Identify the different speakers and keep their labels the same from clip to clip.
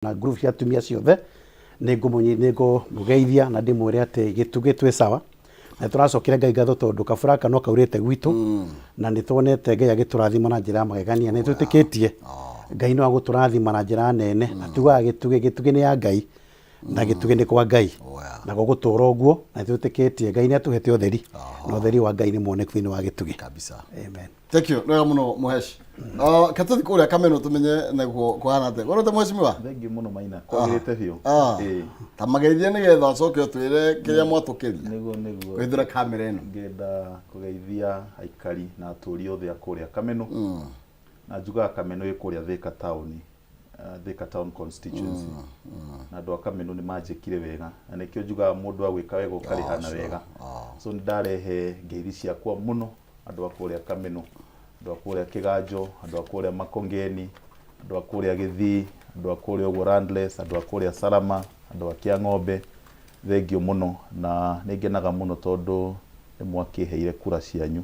Speaker 1: Na group cia atumia ciothe nĩngũmũgeithia na ndĩmwĩre atĩ gĩtugĩ twĩ sawa na tũracokera Ngai ngatho tondũ kabura gaka no kaurĩte gwitũ na nĩ tuonete Ngai agĩtũrathima na njĩra ya magegania na nĩ twĩtĩkĩtie Ngai no agũtũrathima na njĩra nene na tugaga gĩtugĩ gĩtugĩ nĩ ya Ngai na gĩtugĩ nĩ kwa Ngai na gũgũtũra ũguo na nĩ twĩtĩkĩtie Ngai nĩ atũhete ũtheri na ũtheri wa Ngai nĩ muoneku thĩinĩ wa gĩtugĩ.
Speaker 2: Kabisa.
Speaker 1: Amen.
Speaker 2: Thank you. Nĩwega mũno mũheshi. Ke tũthi kũrĩa Kameno tũmenye nĩguo kũhana atĩa. Wona mheshimiwa?
Speaker 3: Thank you mũno Maina, kwagĩrĩte biũ.
Speaker 2: Ĩĩ. Ta mageithie nĩgetha ũcoke ũtwĩre kĩrĩa mwatũkĩria.
Speaker 3: Nĩguo.
Speaker 2: Kũhithũra kamera ĩno.
Speaker 3: Ngenda kũgeithia aikari na atũri othe a kũrĩa Kameno. Na njugaga Kameno ĩ kũrĩa Thika town, Thika town constituency. Na andũ a Kameno nĩ manjĩkire wega. Na nĩkĩo njugaga mũndũ agwĩka wega ũkarĩha na wega. So nĩ ndarehe ngeithi ciakwa mũno andũ a kũrĩa Kameno, andũ a kũrĩa Kĩganjo, andũ a kũrĩa Makongeni, andũ a kũrĩa Gĩthii, andũ a kũrĩa ũguo Landless, andũ a kũrĩa Salama, andũ a Kĩang'ombe, thengiũ mũno na nĩ ngenaga mũno tondũ nĩ mwakĩheire kura cianyu.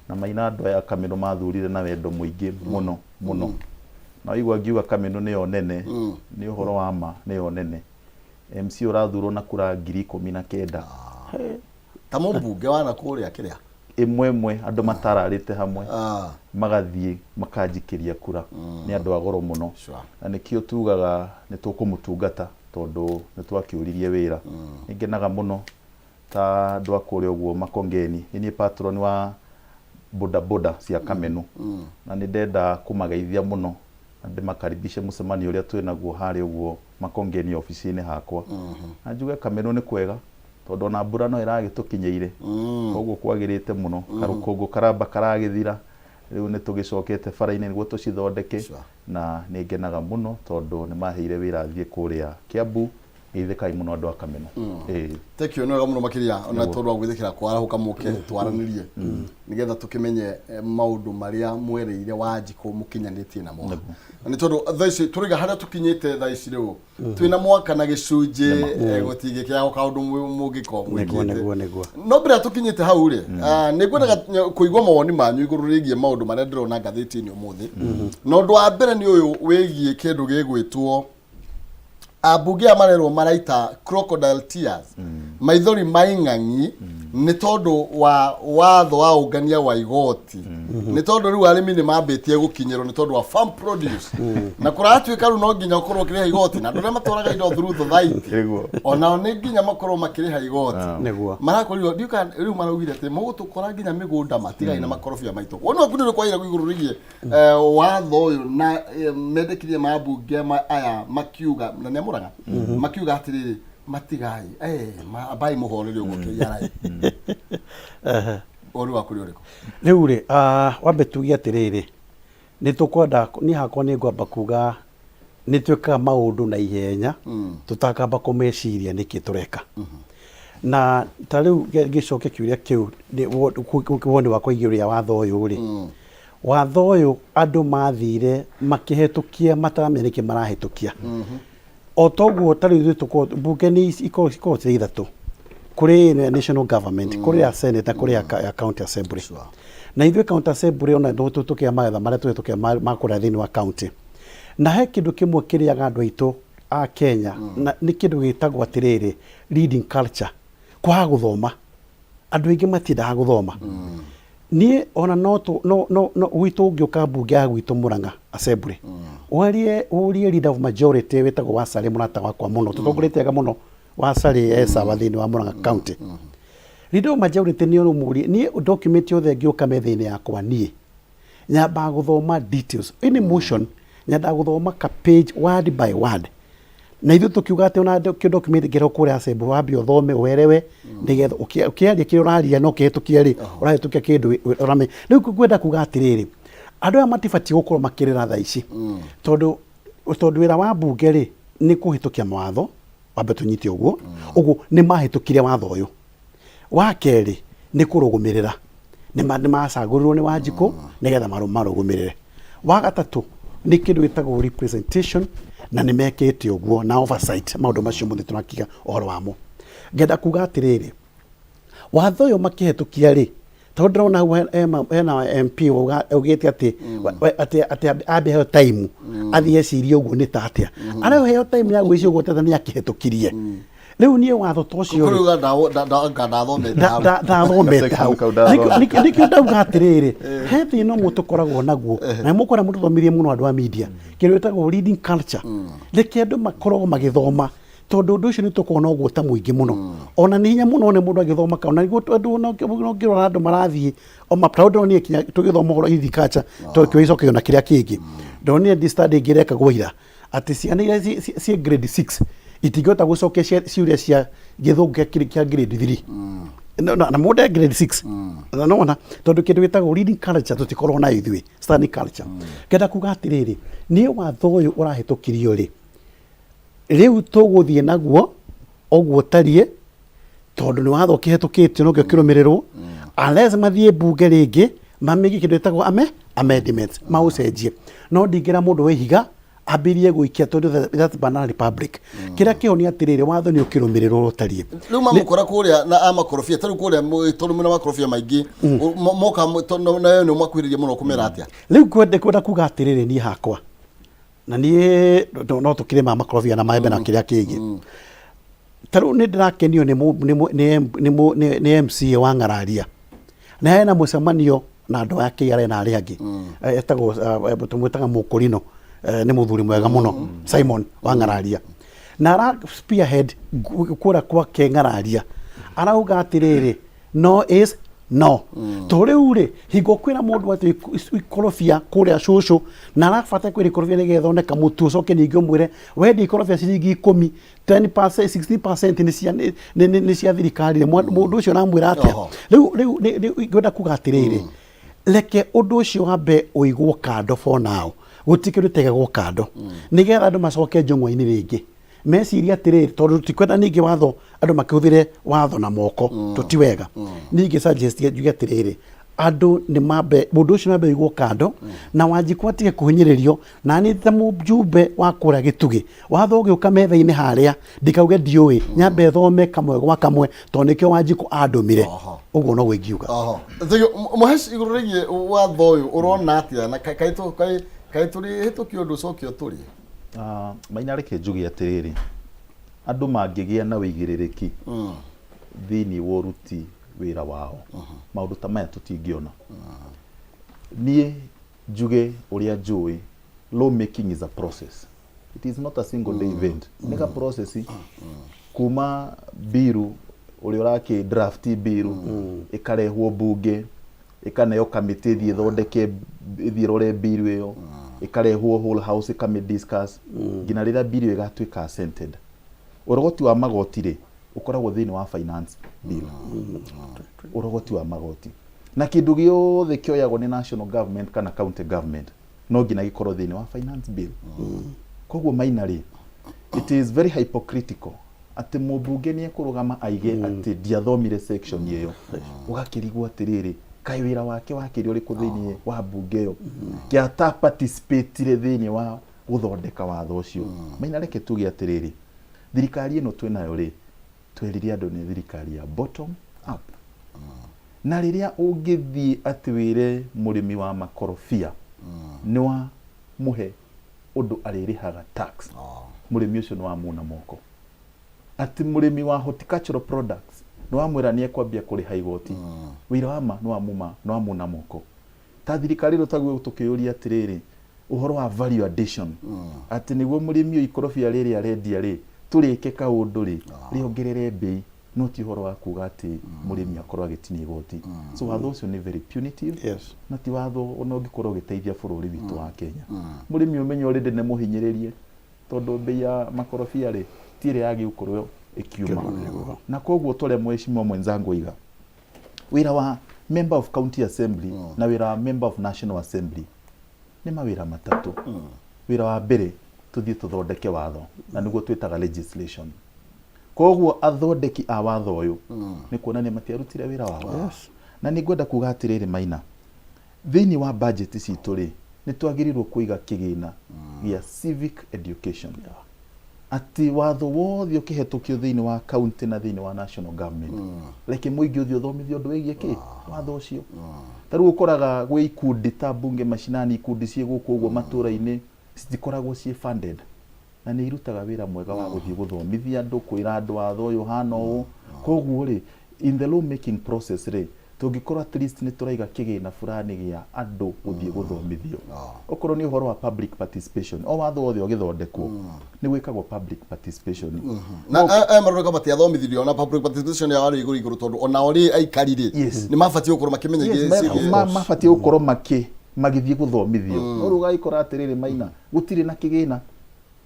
Speaker 3: Na Maina andũ aya a Kameno mathurire na wendo mũingĩ mũno mũno. Na waigua ngiuga Kameno nĩyo nene, nĩ ũhoro wa ma nĩyo nene. MC ũrathurwo na kura 19,000.
Speaker 2: Ta mũmbunge wa na kũrĩa kĩrĩa.
Speaker 3: Ĩmwe ĩmwe andũ matararĩte hamwe magathiĩ makanjikĩria kura nĩ andũ a goro mũno. Na nĩkĩo tugaga nĩ tũkũmũtungata tondũ nĩ twakĩũririe wĩra. Nĩ ngenaga mũno ta andũ a kũrĩa ũguo Makongeni, nĩ niĩ patron wa boda boda cia Kameno. Na nĩ ndenda kũmageithia mũno na ndĩmakaribishe mũcemanio ũrĩa twĩnaguo harĩa ũguo Makongeni obici-inĩ hakwa. Na njuge Kameno nĩ kwega tondũ ona mbura no ĩragĩtũkinyĩire, koguo kwagĩrĩte mũno, karũkũngũ karamba karagĩthira, rĩu nĩ tũgĩcokete bara-inĩ nĩguo tũcithondeke. Na nĩ ngenaga mũno tondũ nĩ maheire wĩra thiĩ kũrĩa Kiambu. Geithĩkai mũno andũ a Kameno. Ĩĩ.
Speaker 2: Thank you, nĩ wega mũno makĩria ona tondũ wa gwĩtĩkĩra kwarahũka mũke twaranĩrie nĩgetha tũkĩmenye maũndũ marĩa mwereire Wanjikũ mũkinyanĩtie namo. Na nĩ tondũ thaa ici tũrĩga harĩa tũkinyĩte thaa ici rĩu twĩna mwaka na gĩcunjĩ gũtingĩkĩaga kaũndũ mũngĩkorwo mwĩkĩte.
Speaker 1: Nĩguo.
Speaker 2: No mbere ya tũkinyĩte hau rĩ, nĩ ngwendaga kũigua mawoni manyu igũrũ rĩgiĩ maũndũ marĩa ndĩrona ngathĩti-inĩ ũmũthĩ. Na ũndũ wa mbere nĩ ũyũ wĩgiĩ kĩndũ gĩgwĩtwo ambunge aya marerwo maraita crocodile tears, maithori ma ing'ang'i, nĩ tondũ wa watho wa ũngania wa igoti, nĩ tondũ rĩu arĩmi nĩ mambĩtie gũkinyĩrwo nĩ tondũ wa farm produce na kũratuĩka rĩu no nginya ũkorwo ũkĩrĩha igoti, na andũ arĩa matwaraga indo through society onao nĩ nginya makorwo makĩrĩha igoti. Marakorirwo ndiũ kana rĩu maraugire atĩ mũgũtũkora nginya mĩgũnda matigai na makorobia maitũ. Woni waku nĩ ũrĩkũ waira igũrũ rĩgiĩ watho ũyũ na mendekithia ma mbunge aya makiuga na nĩ amũraga makiuga atĩrĩrĩ matigai ambai mũhorere ũguo KRA? Woni waku nĩ ũrĩkũ?
Speaker 1: Rĩu rĩ, wambe tuge atĩrĩrĩ, nĩ tũkwenda niĩ hakwa nĩ ngwamba kuga nĩ twĩkaga maũndũ na ihenya tũtakamba kũmeciria nĩkĩ tũreka. Na ta rĩu ngĩcokia kĩũria kĩu, woni wakwa igũrũ rĩa watho ũyũ rĩ, watho ũyũ andũ mathire makĩhetũkia mataramenya nĩkĩ marahĩtũkia. O toguo ta rĩu ithuĩ tũkoragwo mbunge nĩ ikoragwo cirĩ ithatũ, kũrĩ ĩno ya national government, kũrĩ ya senate na kũrĩ ya county assembly. Na ithuĩ county assembly ona no tũhĩtũkĩra magetha marĩa tũhĩtũkĩra ma kũrĩa thĩinĩ wa county. Na he kĩndũ kĩmwe kĩrĩaga andũ aitũ a Kenya, na nĩ kĩndũ gĩtagwo atĩrĩrĩ, reading culture, kwaga gũthoma. Andũ aingĩ matiendaga gũthoma. Niĩ ona no tũ no no no gwitũ ũngĩũka mbunge ya gwitũ Murang'a assembly, warie ũrie leader of majority wĩtagwo Wacarĩ, mũrata wakwa mũno, tũtongoretie wega mũno Wacarĩ e sawa thĩinĩ wa Murang'a county. Leader of majority nĩ ũrũmũrie niĩ document yothe ĩngĩũka metha-inĩ yakwa niĩ nyambaga gũthoma details, any motion nyendaga gũthoma ka page word by word. Na ithuĩ tũkiuga atĩ ona document ĩngĩrehwo kũrĩa assembly wambe ũthome ũerewe nĩgetha ũkĩaria kĩrĩa ũraria na ũkĩhĩtũkia rĩ, ũrahĩtũkia kĩndũ ũramenya. Rĩu ngwenda kuga atĩrĩrĩ, andũ aya matibatiĩ gũkorwo makĩrĩra thaa ici, tondũ wĩra wa mbunge rĩ nĩ kũhĩtũkia mawatho, wambe tũnyite ũguo ũguo nĩ mahĩtũkirie watho ũyũ. Wa kerĩ nĩ kũrũgũmĩrĩra, nĩ macagũrirwo nĩ Wanjikũ nĩgetha marũgũmĩrĩre. Wa gatatũ nĩ kĩndũ gĩtagwo representation na nĩ mekĩte ũguo na oversight, maũndũ macio mothe tũrakiuga ũhoro wamo. Ngenda kuga atĩrĩrĩ, watho ũyũ makĩhĩtũkia rĩ, Tondũ ndĩrona hau hena MP augĩte atĩ atĩ atĩ ambe aheo time athiĩ ecirie ũguo nĩ ta atĩa. Araheo time ya gwĩciria ũguo tata nĩ akĩhetũkirie. Rĩu niĩ watho ta ũcio rĩ,
Speaker 2: Kũrĩ uga ndathomete hau.
Speaker 1: Ndathomete
Speaker 3: Gasection
Speaker 1: hau.
Speaker 3: kau ndathomete.
Speaker 1: Nĩkĩo ndauga atĩrĩrĩ, he thĩna ũmwe tũkoragwo naguo na mũkwenda mũtũthomithie mũno andũ a media, kĩndũ gĩtagwo reading culture. Reke andũ makoragwo magĩthoma, tondũ ũndũ ũcio nĩ tũkoragwo na ũguo ta mũingĩ mũno. Ona nĩ hinya mũno one mũndũ agĩthoma ka ona nĩguo andũ ona ũngĩrora andũ marathiĩ o ma tondũ ndĩronire kinya tũgĩthoma ũhoro reading culture, tondũ kĩo gĩcokagio na kĩrĩa kĩngĩ. Ndonire ndi study ĩngĩ ĩrekagwo ira atĩ ciana iria ciĩ grade 6 itingĩhota gũcokia ciũria cia gĩthũngũ kĩa grade 3. Na mũndũ e grade 6 na nona tondũ kĩndũ gĩtagwo reading culture tũtikoragwo nayo ithuĩ, study culture. Ngenda kuga atĩrĩrĩ, niĩ watho ũyũ ũrahĩtũkirio rĩ, rĩu tũgũthiĩ naguo ũguo ũtariĩ, tondũ nĩ watho ũkĩhetũkĩtio no ngĩo kĩrũmĩrĩrwo, unless mathiĩ mbunge rĩngĩ mamĩgie kĩndũ gĩtagwo amendment maũcenjie. No ndingĩra mũndũ wĩ ihiga ambĩrĩrie gũikia, tondũ that's banana republic. Kĩrĩa kĩho nĩ atĩrĩrĩ, watho nĩ ũkĩrũmĩrĩrwo ũtariĩ.
Speaker 2: Rĩu mamũkora kũrĩa na amakorobia tarĩu kũrĩa tondũ mwĩna makorobia maingĩ moka nayo nĩ ũmakuhĩrĩria mũno kũmera atĩa?
Speaker 1: Rĩu kwenda kuga atĩrĩrĩ, niĩ hakwa na niĩ no tũkĩrĩma makorobia na maembe na kĩrĩa kĩngĩ. Ta rĩu nĩ ndĩrakenio nĩ mũ- nĩ mũ- nĩ M- nĩ mũ- nĩ MCA wa Ng'araria, na hena mũcemanio na andũ a KRA na arĩa angĩ. Etagwo tũmwĩtaga Mũkũrino, nĩ mũthuri mwega mũno Simon wa Ng'araria, na ara spearhead kũrĩa gwake Ng'araria, arauga atĩrĩrĩ, no is no. To rĩu rĩ, hingo kwĩra mũndũ atĩ ikorobia kũrĩa cũcũ na arabatara kwĩra ikorobia nĩgetha ĩthondeka mũtu, ũcoke ningĩ ũmwĩre wendia ikorobia ciringi 10, 10%, 60% nĩ cia thirikari rĩ, mũndũ ũcio ũramwĩra atĩa? Rĩu ngwenda kuga atĩrĩrĩ, reke ũndũ ũcio wambe ũigwo kando for now, gũtirĩ kĩndũ gĩtegagwo kando, nĩgetha andũ macoke njũng'wa-inĩ rĩngĩ meciria atĩrĩrĩ, tondũ tutikwenda ningĩ watho andũ makĩhũthĩre watho na moko tũti wega. Ningĩ suggest njuge atĩrĩrĩ, andũ nĩ mambe mũndũ ũcio nambe ũigwo kando na Wanjikũ atige kũhinyĩrĩrio. Na niĩ ta mũjumbe wa kũrĩa Gĩtugĩ, watho ũgĩũka metha-inĩ harĩa ndikauge ndiũĩ, nyambe thome kamwe gwa kamwe, tondũ nĩkĩo Wanjikũ andũmire. Ũguo noguo ingiuga.
Speaker 2: Oho. Thengiũ, Mũheci, igũrũ rĩgiĩ watho ũyũ ũrona atĩa na kaĩ tũrĩ hĩtũkie ũndũ ũcoke ũtũrĩe?
Speaker 3: Ah, Maina, reke njuge atĩrĩrĩ, andũ mangĩgĩa na wĩigĩrĩrĩki thĩinĩ wa ũruti wĩra wao, maũndũ ta maya tũtingĩona. Niĩ njuge ũrĩa njũĩ, law making is a process, it is not a single day event. Nĩ ga process kuma biru ũrĩa ũrakĩ draft biru, ĩkarehwo mbunge, ĩkaneo kamĩtĩ ĩthiĩ ĩthondeke, ĩthiĩ ĩrore biru ĩyo, ĩkarehwo whole house ĩkamĩ discuss nginya rĩrĩa biru ĩyo ĩgatuĩka assented. Ũrogoti wa magoti rĩ, ũkoragwo thĩinĩ wa finance bill. Ũrogoti wa magoti na kĩndũ gĩothe kĩoyagwo nĩ national government kana county government no nginya gĩkorwo thĩinĩ wa finance bill. Koguo Maina rĩ, it is very hypocritical atĩ mũmbunge nĩ ekũrũgama aige atĩ ndiathomire section ĩyo. Ũgakĩrigwo atĩrĩrĩ, kaĩ wĩra wake wakĩrĩ ũrĩkũ thĩinĩ wa mbunge ĩyo kĩata participatire thĩinĩ wa gũthondeka watho ũcio? Maina, reke tuge atĩrĩrĩ, thirikari ĩno twĩnayo rĩ, twerire andũ nĩ thirikari ya bottom up, na rĩrĩa ũngĩthiĩ atĩ wĩre mũrĩmi wa makorobia nĩ wa mũhe ũndũ arĩrĩhaga tax, mũrĩmi ũcio nĩ wamuna moko. Atĩ mũrĩmi wa horticultural products nĩ wamwĩra nĩ ekwambia kũrĩha igoti, wĩra wa ma nĩ wamuma, nĩ wamuna moko. Ta thirikari ĩno taguo tũkĩũria atĩrĩrĩ, ũhoro wa value addition, atĩ nĩguo mũrĩmi ũyũ ikorobia rĩrĩ arendia rĩ, tũrĩke kaũndũ rĩ rĩongerere mbei, no ti ũhoro wa kuga atĩ mũrĩmi akorwo agĩtinia igoti. So watho ũcio nĩ very punitive na ti watho ona ũngĩkorwo ũgĩteithia bũrũri witũ wa Kenya. Mũrĩmi ũmenye already nĩ mũhinyĩrĩrie, tondũ mbei ya makorobia rĩ, ti ĩrĩa yagĩ gũkorwo ĩkiuma. Na koguo tũrĩa mheshimiwa mwenzangu oiga, wĩra wa member of county assembly na wĩra wa member of national assembly nĩ mawĩra matatũ. Wĩra wa mbere, tũthiĩ tũthondeke watho, na nĩguo twĩtaga legislation. Koguo athondeki a watho ũyũ nĩ kuonania matiarutire wĩra wao. Na nĩ ngwenda kuga atĩrĩrĩ Maina, thĩinĩ wa budget citũ rĩ, nĩ twagĩrĩirwo kũiga kĩgĩna gĩa civic education. Atĩ watho wothe ũkĩhetũkio thĩinĩ wa county na thĩinĩ wa national government, reke mũingĩ ũthiĩ ũthomithio ũndũ wĩgiĩ kĩ watho ũcio. Ta rĩu ũkoraga gwĩ ikundi ta bunge mashinani, ikundi ciĩ gũkũ ũguo matũra-inĩ citikoragwo ciĩ funded, na nĩ irutaga wĩra mwega wa gũthiĩ gũthomithia andũ, kwĩra andũ watho ũyũ ũhana ũũ. Koguo rĩ, in the law making process rĩ, tũngĩkorwo at least nĩ tũraiga kĩgĩna fulani gĩa andũ gũthiĩ gũthomithio, okorwo nĩ ũhoro wa public participation, o watho wothe ũgĩthondekwo nĩ gwĩkagwo public participation.
Speaker 2: Na aya maroneka matiathomithirio, ona public participation yao yarĩ igũrũ igũrũ, tondũ onao rĩ aikari rĩ nĩ mabatiĩ gũkorwo makĩmenya.
Speaker 3: Yes, mabatiĩ gũkorwo magĩthiĩ gũthomithio, no rĩu ũgagĩkora atĩrĩrĩ, Maina, gũtirĩ na kĩgĩna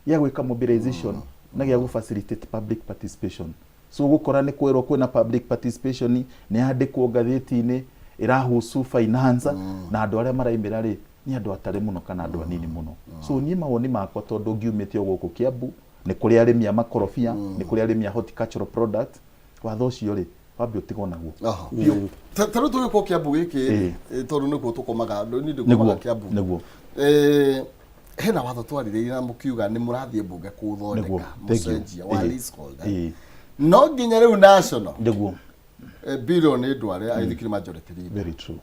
Speaker 3: gĩa gwĩka mobilization na gĩa gũ facilitate public participation. So gũkora nĩ kwĩrwo kwĩna public participation, nĩ yandĩkwo ngathĩti-inĩ ĩrahusu finance, na andũ arĩa maraimĩra rĩ nĩ andũ atarĩ mũno kana andũ anini mũno. So niĩ mawoni makwa, tondũ ngiumĩte o gũkũ Kiambu, nĩ kũrĩ arĩmi a makorobia, nĩ kũrĩ arĩmi a horticultural product, watho ũcio rĩ, wambe ũtigwo naguo.
Speaker 2: Biũ. Ta rĩu tũgĩkwo Kĩambu gĩkĩ rĩ, tondũ nĩkuo tũkomaga, niĩ ndĩkomaga Kĩambu. Hena watho twarĩrĩirie na mũkiuga nĩ mũrathiĩ mbunge kũũthondeka.
Speaker 3: Thank you.
Speaker 2: Mũcenjia wa leasehold. No nginya rĩu national bill nĩ ndware aithikiri majority leader.
Speaker 3: Very true.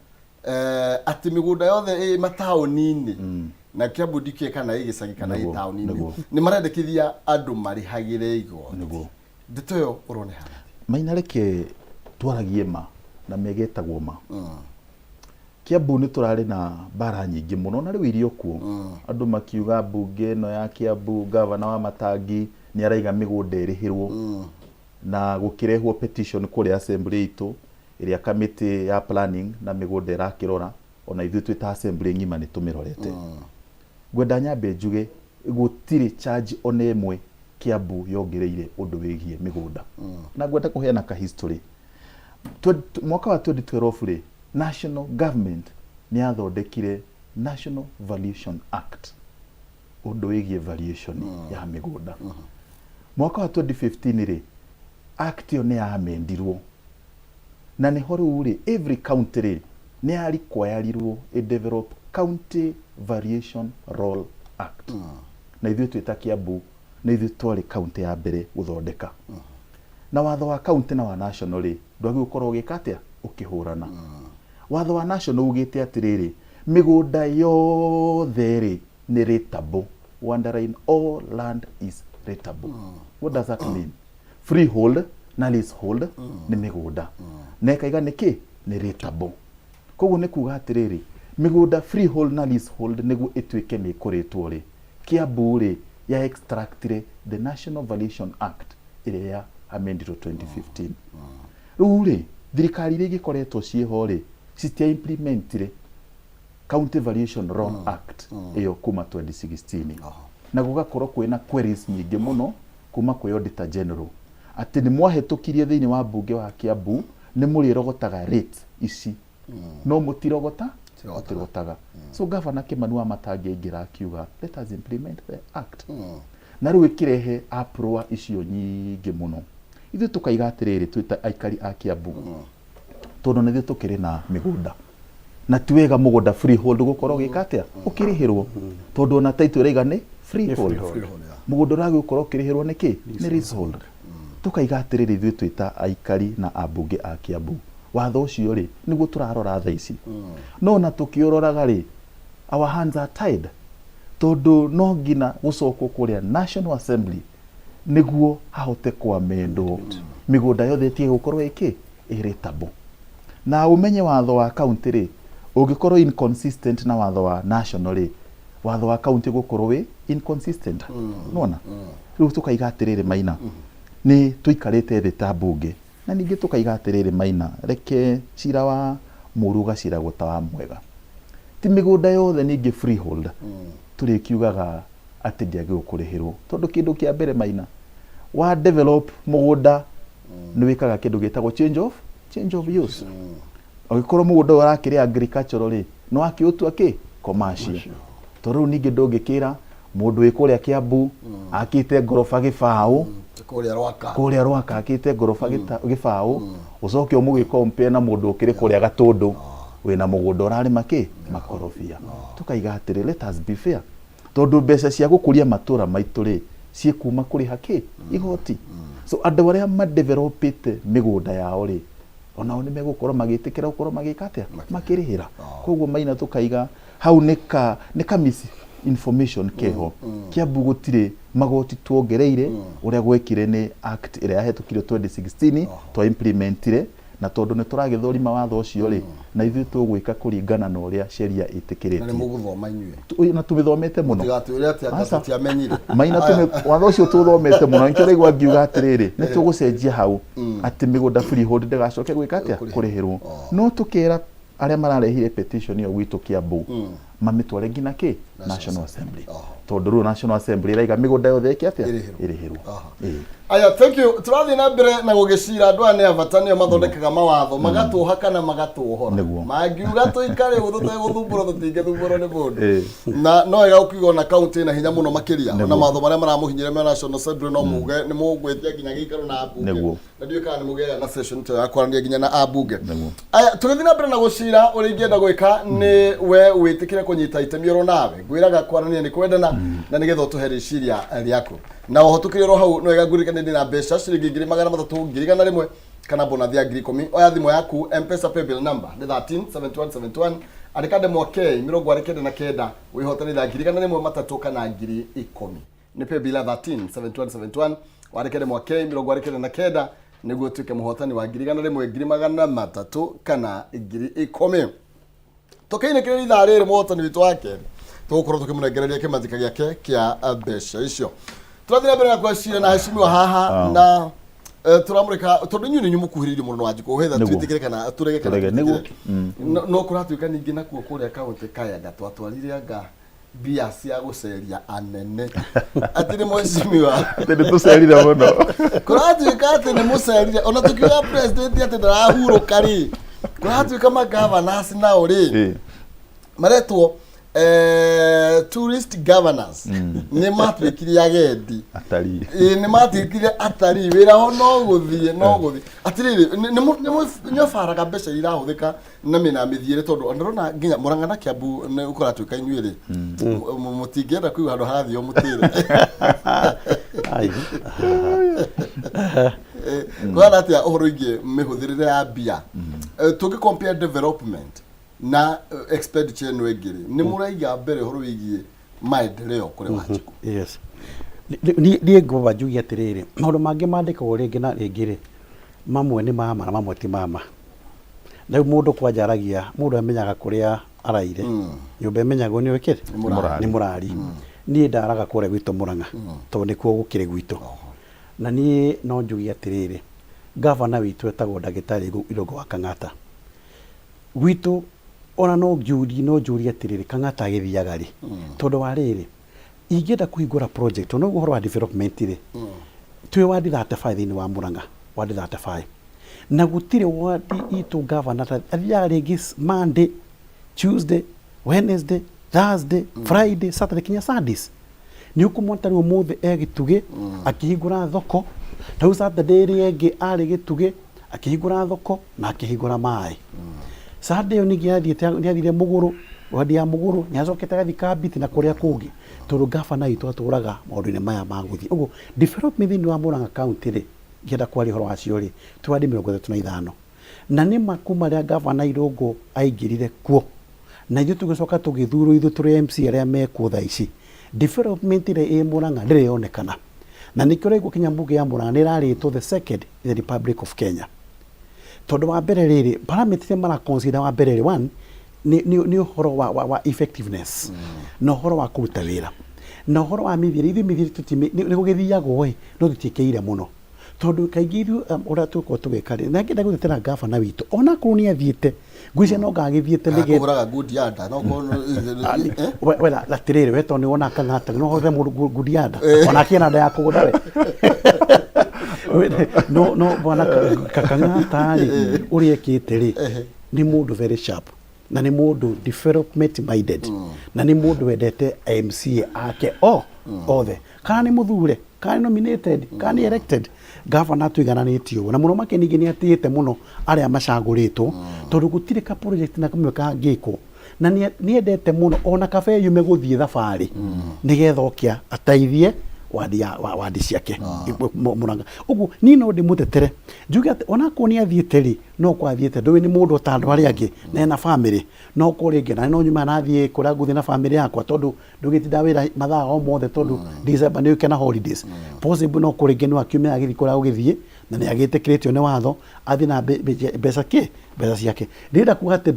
Speaker 2: Atĩ mĩgũnda yothe ĩ mataũni-inĩ, na Kĩambu ndikĩĩ kana ĩ gĩcagi kana ĩ taũni-inĩ, nĩ marendekithia andũ marĩhagĩre igoti. Ndeto ĩyo ũrona ĩhana atĩa?
Speaker 3: Maina, reke twaragie ma na megetagwo ma. Kiambu nĩ tũrarĩ na mbara nyingĩ mũno, na rĩu irio kuo andũ makiuga mbunge ĩno ya Kiambu, gavana wa Matangi nĩ araiga mĩgũnda ĩrĩhĩrwo, na gũkĩrehwo petition kũrĩa assembly itũ ĩrĩa kamĩtĩ ya planning na mĩgũnda ĩrakĩrora. Ona ithuĩ twĩ ta assembly ng'ima nĩ tũmĩrorete. Ngwenda nyambe njuge gũtirĩ charge ona ĩmwe Kiambu yongereire ũndũ wĩgiĩ mĩgũnda, na ngwenda kũheana ka history. Mwaka wa 2012 rĩ, national government nĩ yathondekire National Valuation Act, ũndũ wĩgiĩ valuation ya mĩgũnda. Mwaka wa 2015 rĩ, act ĩyo nĩ yamendirwo, na nĩho rĩu rĩ, every county rĩ nĩ ya requirirwo ĩ develop County Variation Roll Act. Na ithuĩ twĩ ta Kiambu nĩ ithuĩ twarĩ county ya mbere gũthondeka. Na watho wa county na wa national rĩ, ndwagĩrĩirwo gũkorwo ũgĩka atĩa, ũkĩhũrana. Watho wa national ugĩte atĩrĩrĩ, mĩgũnda yothe rĩ nĩ rateable. Underline, all land is rateable. What does that mean? Freehold na leasehold nĩ mĩgũnda, na ĩkaiga nĩ kĩ nĩ rateable. Koguo nĩ kuga atĩrĩrĩ, mĩgũnda freehold na leasehold nĩguo ĩtuĩke nĩ ĩkũrĩtwo rĩ, Kiambu rĩ ya extractire the National Valuation Act ĩrĩa ya amendirwo 2015. Rĩu rĩ, thirikari iria igĩkoretwo ciĩho rĩ, citia implementire County Valuation Roll Act ĩyo kuma 2016, na gũgakorwo kwĩna queries nyingĩ mũno kuma kwĩ Auditor General atĩ nĩ mwahĩtũkirie thĩinĩ wa mbunge wa Kiambu nĩ mũrĩrogotaga rates ici, no mũtirogota.
Speaker 2: Mũtirogotaga.
Speaker 3: Mũtirogotaga. So Governor Kimani wa Matangi aingĩra akiuga, "Let us implement the act," na rĩu ĩkĩrehe uproar icio nyingĩ mũno. Ithuĩ tũkaiga atĩrĩrĩ, twĩ ta aikari a Kiambu, tondũ nĩ ithuĩ tũkĩrĩ na mĩgũnda, na ti wega mũgũnda freehold gũkorwo ũgĩka atĩa, ũkĩrĩhĩrwo, tondũ ona title ĩraiga nĩ freehold.
Speaker 2: Freehold, yeah.
Speaker 3: Mũgũnda ũragĩ gũkorwo ũkĩrĩhĩrwo nĩkĩ nĩ leasehold. Tũkaiga atĩrĩrĩ, ithuĩ twĩ ta aikari na ambunge a Kiambu, watho ũcio rĩ nĩguo tũrarora thaa ici. No ona tũkĩũroraga rĩ, our hands are tied, tondũ no nginya gũcokwo kũrĩa National Assembly nĩguo hahote kwamendwo mĩgũnda yothe ĩtige gũkorwo ĩkĩ ĩrĩtable. Na ũmenye watho wa county rĩ, ũngĩkorwo inconsistent na watho wa national rĩ, watho wa county gũkorwo wĩ inconsistent. Nona rĩu tũkaiga atĩrĩrĩ, Maina, nĩ tũikarĩte thĩ ta mbunge, na ningĩ tũkaiga atĩrĩrĩ, Maina, reke cira wa mũru ũgaciragwo ta wa mwega. Ti mĩgũnda yothe ningĩ freehold tũrĩkiugaga atĩ ndĩagĩrĩirwo kũrĩhĩrwo, tondũ kĩndũ kĩa mbere, Maina, wa develop mũgũnda nĩ wĩkaga kĩndũ gĩtagwo change of use. Ũngĩkorwo mũgũnda ũyũ ũrakĩrĩ agricultural rĩ, nĩ wakĩũtua kĩ commercial, tondũ rĩu ningĩ ndũngĩkĩra mũndũ wĩ kũrĩa Kiambu akĩte ngoroba gĩbaũ
Speaker 2: kũrĩa Rwaka,
Speaker 3: kũrĩa Rwaka akĩte ngoroba gĩbaũ, ũcoke ũmũgĩ compare na mũndũ ũkĩrĩ kũrĩa Gatũndũ wĩna mũgũnda ũrarĩma kĩ makorobia. Tũkaiga atĩrĩ, let us be fair, tondũ mbeca cia gũkũria matũra maitũ rĩ Ciĩkuma kũrĩha kĩ igoti. So andũ arĩa madevelopĩte mĩgũnda yao rĩ, onao nĩ megũkorwo magĩtĩkĩra gũkorwo magĩka atĩa? Makĩrĩhĩra. Koguo Maina tũkaiga hau nĩ ka nĩ ka misinformation keho. Kiambu gũtirĩ magoti tuongereire, ũrĩa gwekire nĩ act ĩrĩa yahetũkirio 2016 twa implementire, na tondũ nĩ tũragĩthũrima watho ũcio rĩ, na ithuĩ tũgwĩka kũringana na ũrĩa sheria
Speaker 2: Na nĩ
Speaker 3: ĩtĩkĩrĩtie.
Speaker 2: Mũgũthoma inyuĩ?
Speaker 3: Na tũmĩthomete mũno.
Speaker 2: Mũtigatwĩre atĩ anga
Speaker 3: Aca.
Speaker 2: tũtiamenyire.
Speaker 3: Maina watho ũcio tũthomete mũno, nĩkĩo ũraigua ngiuga atĩrĩrĩ, nĩ tũgũcenjia hau atĩ mĩgũnda freehold ndĩgacoke gwĩka atĩa?
Speaker 2: Kũrĩhĩrwo.
Speaker 3: Kũrĩhĩrwo. No tũkĩra arĩa mararehire petition ĩyo gwitũ Kiambu mamĩtware nginya kĩ National Assembly, tondũ rĩu National Assembly ĩraiga mĩgũnda yothe ĩke atĩa?
Speaker 2: Ĩrĩhĩrwo.
Speaker 3: Ĩrĩhĩrwo. Ĩĩ.
Speaker 2: Aya, thank you. Tũrathiĩ na mbere na gũgĩcira. Andũ aya nĩ a bata, nĩo mathondekaga mawatho, magatũha kana magatũhora. Mangiuga tũikare ũguo tũtegũthumbũrwo, tũtingĩthumbũrwo nĩ mũndũ. Na no wega gũkiuga ona kaunti ĩna hinya mũno makĩria, ona mawatho marĩa maramũhinyĩria me National Assembly, no muge nĩ mũgwĩtia nginya gĩikaro na ambunge. Na ndiũĩ kana nĩ mũgĩaga na session ta ya kwaranĩria nginya na ambunge. Aya, tũgĩthiĩ na mbere na gũcira, ũrĩa ingĩenda gwĩka nĩ we wĩtĩkĩre kũnyita itemi oro nawe. Ngwĩraga kwaranĩria nĩ kwendana, na nĩgetha ũtũhe rĩciria rĩaku. Na oho tũkĩrĩ oro hau, no wega ngũririkane ndĩna mbeca ciringi 300,000, 100,000 kana bonathi ya 10,000. Oya thimũ yaku, Mpesa paybill number nĩ 13 71 71, andĩka ndemwa K 99, wĩhotanĩra 100,000, 3 kana 10,000. Nĩ paybill ya 13 71 71, wandĩke ndemwa K 99 nĩguo ũtuĩke mũhotani wa 100,000, 300,000 kana 10,000. Tũkĩinĩkĩrĩria ithaa rĩrĩ, mũhotani witũ wa kerĩ tũgũkorwo tũkĩmũnengereria kĩmanjĩka gĩake kĩa mbeca icio. Tũrathiĩ na mbere na kwacira na heshimiwa haha na tũramũrĩka tondũ inyuĩ nĩ inyuĩ mũkuhĩrĩirie mũno na Wanjikũ hetha twĩtĩkĩre kana tũrege kana
Speaker 3: Tũrege, nĩguo.
Speaker 2: Twĩtĩkĩre. No kũratuĩka ningĩ nakuo kũrĩa kaũntĩ kayanga twatwarire anga mbia cia gũceria anene, atĩ nĩ mheshimiwa.
Speaker 3: Atĩ nĩ tũcerire mũno.
Speaker 2: Kũratuĩka atĩ nĩ mũcerire, ona tũkiuga president atĩ ndarahurũka rĩ, kũratuĩka magavanasi nao rĩ maretwo tourist governors, nĩ matuĩkire agendi.
Speaker 3: Atarii.
Speaker 2: Ĩĩ, nĩ matuĩkire atarii, wĩra wao no gũthiĩ. Atĩrĩrĩ, nĩ nĩũbaraga mbeca iria irahũthĩka na mĩena mĩthiĩre, tondũ ndĩrona nginya Mũrang'a na Kiambu nĩ ũkũratuĩka inyuĩ rĩ, mũtingĩenda kũigua handũ harathio mũtĩre.
Speaker 1: Ai.
Speaker 2: Kũhana atĩa ũhoro wĩgiĩ mĩhũthĩrĩre ya mbia? Tũngĩ compare development na expenditure ĩno ĩngĩ rĩ, nĩ mũraiga mbere ũhoro wĩgiĩ maendeleo kũrĩ Wanjikũ?
Speaker 1: Yes. Niĩ ngwamba njuge atĩrĩrĩ, maũndũ mangĩ mandĩkagwo rĩngĩ na rĩngĩ rĩ, mamwe nĩ mama na mamwe ti mama. Rĩu mũndũ kwanja aragia, mũndũ amenyaga kũrĩa araire. Nyũmba ĩmenyagwo nĩ ũkĩrĩ?
Speaker 2: Mũrari.
Speaker 1: Nĩ mũrari. Niĩ ndaraga kũrĩa gwitũ Mũrang'a, tondũ nĩkuo gũkĩrĩ gwitũ. Na niĩ no njuge atĩrĩrĩ, gavana witũ etagwo ndagĩtarĩ Irũngũ wa Kang'ata. Gwitũ ona no njũrie atĩrĩrĩ, Kang'ata agĩthiaga rĩ? Tondũ wa rĩrĩ, ingĩenda kũhingũra project, ona ũguo ũhoro wa development rĩ, twĩ wadi 35 thĩinĩ wa Mũrang'a, wadi 35, na gũtirĩ wadi itũ gavana athiaga rĩngĩ Monday, Tuesday, Wednesday, Thursday, Friday, Saturday kinya Sundays. Nĩ ũkũmwona ta rĩu ũmũthĩ e Gĩtugĩ akĩhingũra thoko, ta rĩu Saturday ĩrĩa ĩngĩ arĩ Gĩtugĩ akĩhingũra thoko na akĩhingũra maĩ. Sunday ĩyo ningĩ athiĩte, nĩ athire Mũgũrũ, wadi ya Mũgũrũ, nĩ acokete agathiĩ Kambiti na kũrĩa kũngĩ, tondũ gavana witũ atũraga maũndũ-inĩ maya ma gũthiĩ. Ũguo development thĩinĩ wa Murang'a county rĩ, ngĩenda kwaria ũhoro wacio rĩ, twĩ wadi 35. Na nĩ ma kuma rĩrĩa gavana Irũngũ aingĩrire kuo, na ithuĩ tũgĩcoka tũgĩthurwo ithuĩ tũrĩ MC arĩa mekuo thaa ici, development ĩrĩa ĩ Murang'a ndĩrĩ yonekana. Na nĩkĩo ũraigua kinya mbunge ya Murang'a nĩ ĩrarĩtwo the second in the Republic of Kenya. Tondũ wa mbere rĩrĩ, parameter iria mara consider wa mbere rĩ, one, nĩ ũhoro wa effectiveness na ũhoro wa kũruta wĩra na ũhoro wa mĩthiĩre. Ithuĩ mĩthiĩre nĩ gũgĩthiagwo ĩ, no tũtiĩkĩrĩire mũno, tondũ kaingĩ ithuĩ ũrĩa tũkoragwo tũgĩka rĩ, na ngĩenda gũtetera gavana witũ, onakorwo nĩ athiĩte, ngwĩciria no ngagĩthiĩte nĩgetha
Speaker 2: Kũgũraga ngundi ya nda no korwo eh?
Speaker 1: We atĩrĩrĩ, we tondũ nĩ wona Kang'ata no hothe mũndũ ngundi ya nda, ona akĩna nda ya kũgũtha we. No bwana Kang'ata rĩ, ũrĩa ekĩte rĩ, nĩ mũndũ very sharp na nĩ mũndũ development minded na nĩ mũndũ wendete MCA ake o othe, kana nĩ mũthure, kana nĩ nominated, kana nĩ elected. Gavana tũigananĩtie ũguo, na mũno makĩria ningĩ nĩ atĩĩte mũno arĩa macagũrĩtwo, tondũ gũtirĩ ka project na kamwe kangĩkwo na nĩ endete mũno ona kaba eyume gũthiĩ thabarĩ nĩgetha oke ateithie Wadi ya wadi ciake Murang'a. Ũguo niĩ no ndĩmũtetere njuge atĩ onakorwo nĩ athiĩte rĩ, no kwa athiĩte ndũĩ nĩ mũndũ ta andũ arĩa angĩ na ena bamĩrĩ, no korwo rĩngĩ na no nyuma nathiĩ kũrĩa ngũthiĩ na bamĩrĩ yakwa, tondũ ndũgĩtinda wĩra mathaa o mothe, tondũ December nĩ ũke na holidays. Possible no korwo rĩngĩ no akiume agĩthiĩ kũrĩa gũgĩthiĩ na nĩ agĩtĩkĩrĩtio nĩ watho athiĩ na mbeca kĩ mbeca ciake. Ndĩrenda kuga atĩ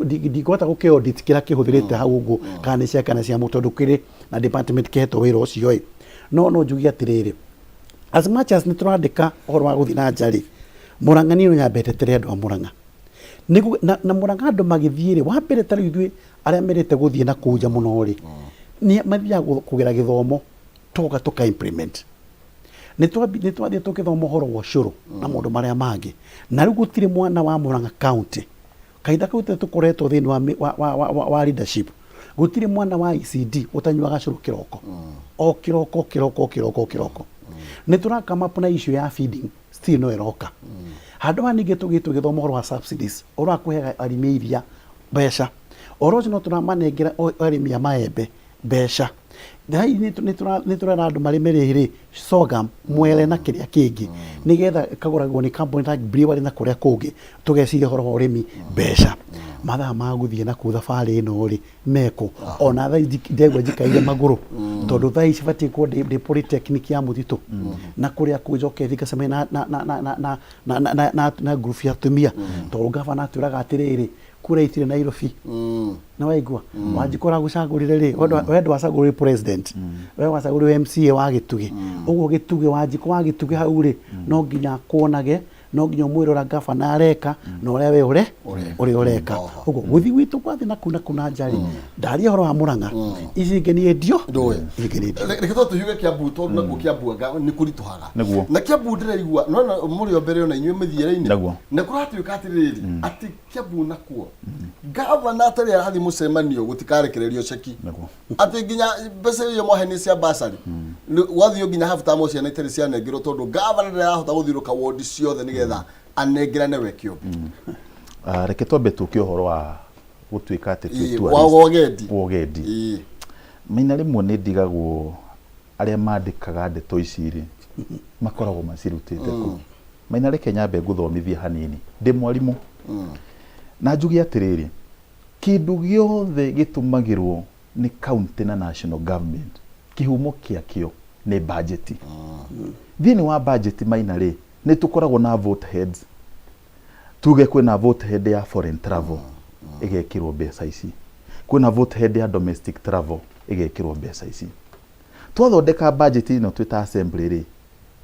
Speaker 1: ndingĩhota gũkĩ audit kĩrĩa kĩhũthĩrĩte hau ũguo, kana nĩ ciake kana cia mũndũ, tondũ kĩrĩ na department kĩhetwo wĩra ũcio ĩ. No no njuge atĩrĩrĩ, as much as nĩ tũrandĩka ũhoro wa gũthiĩ na nja rĩ, Mũrang'a niĩ no nyambe ndetere andũ a Mũrang'a. Nĩguo na Mũrang'a andũ magĩthiĩ rĩ, wa mbere ta rĩu ithuĩ arĩa merĩte gũthiĩ na kũu nja mũno rĩ, nĩ mathiaga kũgera gĩthomo tũgoka tũka implement. Nĩ twathiĩ tũgĩthoma ũhoro wa ũcũrũ na maũndũ marĩa mangĩ, na rĩu gũtirĩ mwana wa Mũrang'a County kahinda kau tũkoretwo thĩinĩ wa leadership, gũtirĩ mwana wa ECD ũtanyuaga cũrũ kĩroko, o kĩroko kĩroko kĩroko kĩroko. Nĩ tũra come up na issue ya feeding, still no ĩroka. Handũ ha ningĩ tũgĩ tũgĩthoma ũhoro wa subsidies, ũhoro wa kũheaga arĩmi a iria mbeca, ũhoro ũcio no tũramanengera arĩmi a maembe mbeca. Thaa ici nĩ tũrera andũ marĩme rĩrĩ sorghum, mwere na kĩrĩa kĩngĩ, nĩgetha ĩkagũragwo nĩ kambuni ta brewery na kũrĩa kũngĩ. Tũgeciria ũhoro wa ũrĩmi mbeca. Mathaa ma gũthiĩ na kũu thabarĩ ĩno rĩ mekũ? Ona thaa ici ndegwa njikaire magũrũ, tondũ thaa ici batiĩ gũkorwo ndĩ polytechnic ya mũtitũ na kũrĩa kũngĩ, njoke thiĩ ngacemanie na group ya atumia, tondũ gavana atwĩraga atĩrĩrĩ, kura itirĩ Nairobi. Nĩ waigua Wanjikũ ũragũcagũrire rĩ, we ndwacagũrire president, we wacagũrire MCA wa Gĩtugĩ. Ũguo Gĩtugĩ, Wanjikũ wa Gĩtugĩ hau rĩ, no nginya akuonage, no nginya ũmwĩre ũrĩa gavana areka na ũrĩa we ũre ũrĩa ũreka. Ũguo gũthiĩ gwitũ gwathiĩ na kuu na kuu na nja rĩ, ndaria ũhoro wa Mũrang'a, ici ingĩ niĩ ndio
Speaker 2: Ndũĩ.
Speaker 1: Ici ingĩ niĩ ndio.
Speaker 2: Reke to tũhiũge Kiambu, tondũ nakuo Kiambu anga nĩ kũritũhaga.
Speaker 3: Nĩguo.
Speaker 2: Na Kiambu ndĩraigua nona mũrĩ o mbere ona inyuĩ mĩthiĩre-inĩ.
Speaker 3: Nĩguo.
Speaker 2: Na kũratuĩka atĩrĩrĩ, atĩ Kiambu nakuo gavana atarĩ arathiĩ mũcemanio gũtikarekererio ceki.
Speaker 3: Nĩguo.
Speaker 2: Atĩ nginya mbeca iria mwahe cia basarĩ gwathiĩ nginya half term ciana itarĩ cianengerwo, tondũ gavana ndarahota gũthiũrũka wondi ciothe nĩgetha anengerane we kĩũmbe.
Speaker 3: Ah, reke twambe tũke ũhoro wa gũtuĩka atĩ twĩ
Speaker 2: Ĩĩ,
Speaker 3: tourist.
Speaker 2: wa ũgendi.
Speaker 3: Wa ũgendi. Maina rĩmwe nĩ ndigagwo arĩa mandĩkaga ndeto ici rĩ, makoragwo macirutĩte kũ? Maina, reke nyambe ngũthomithie hanini, ndĩ mwarimũ, na njuge atĩrĩrĩ, kĩndũ gĩothe gĩtũmagĩrwo nĩ county na national government, kĩhumo kĩakĩo nĩ budget. Thĩinĩ wa budget, Maina rĩ, nĩ tũkoragwo na vote heads. Tuge kwĩna vote head ya foreign travel, ĩgekĩrwo mbeca ici, kwĩna vote head ya domestic travel, ĩgekĩrwo mbeca ici. Twathondeka budget ĩno twĩ ta assembly rĩ,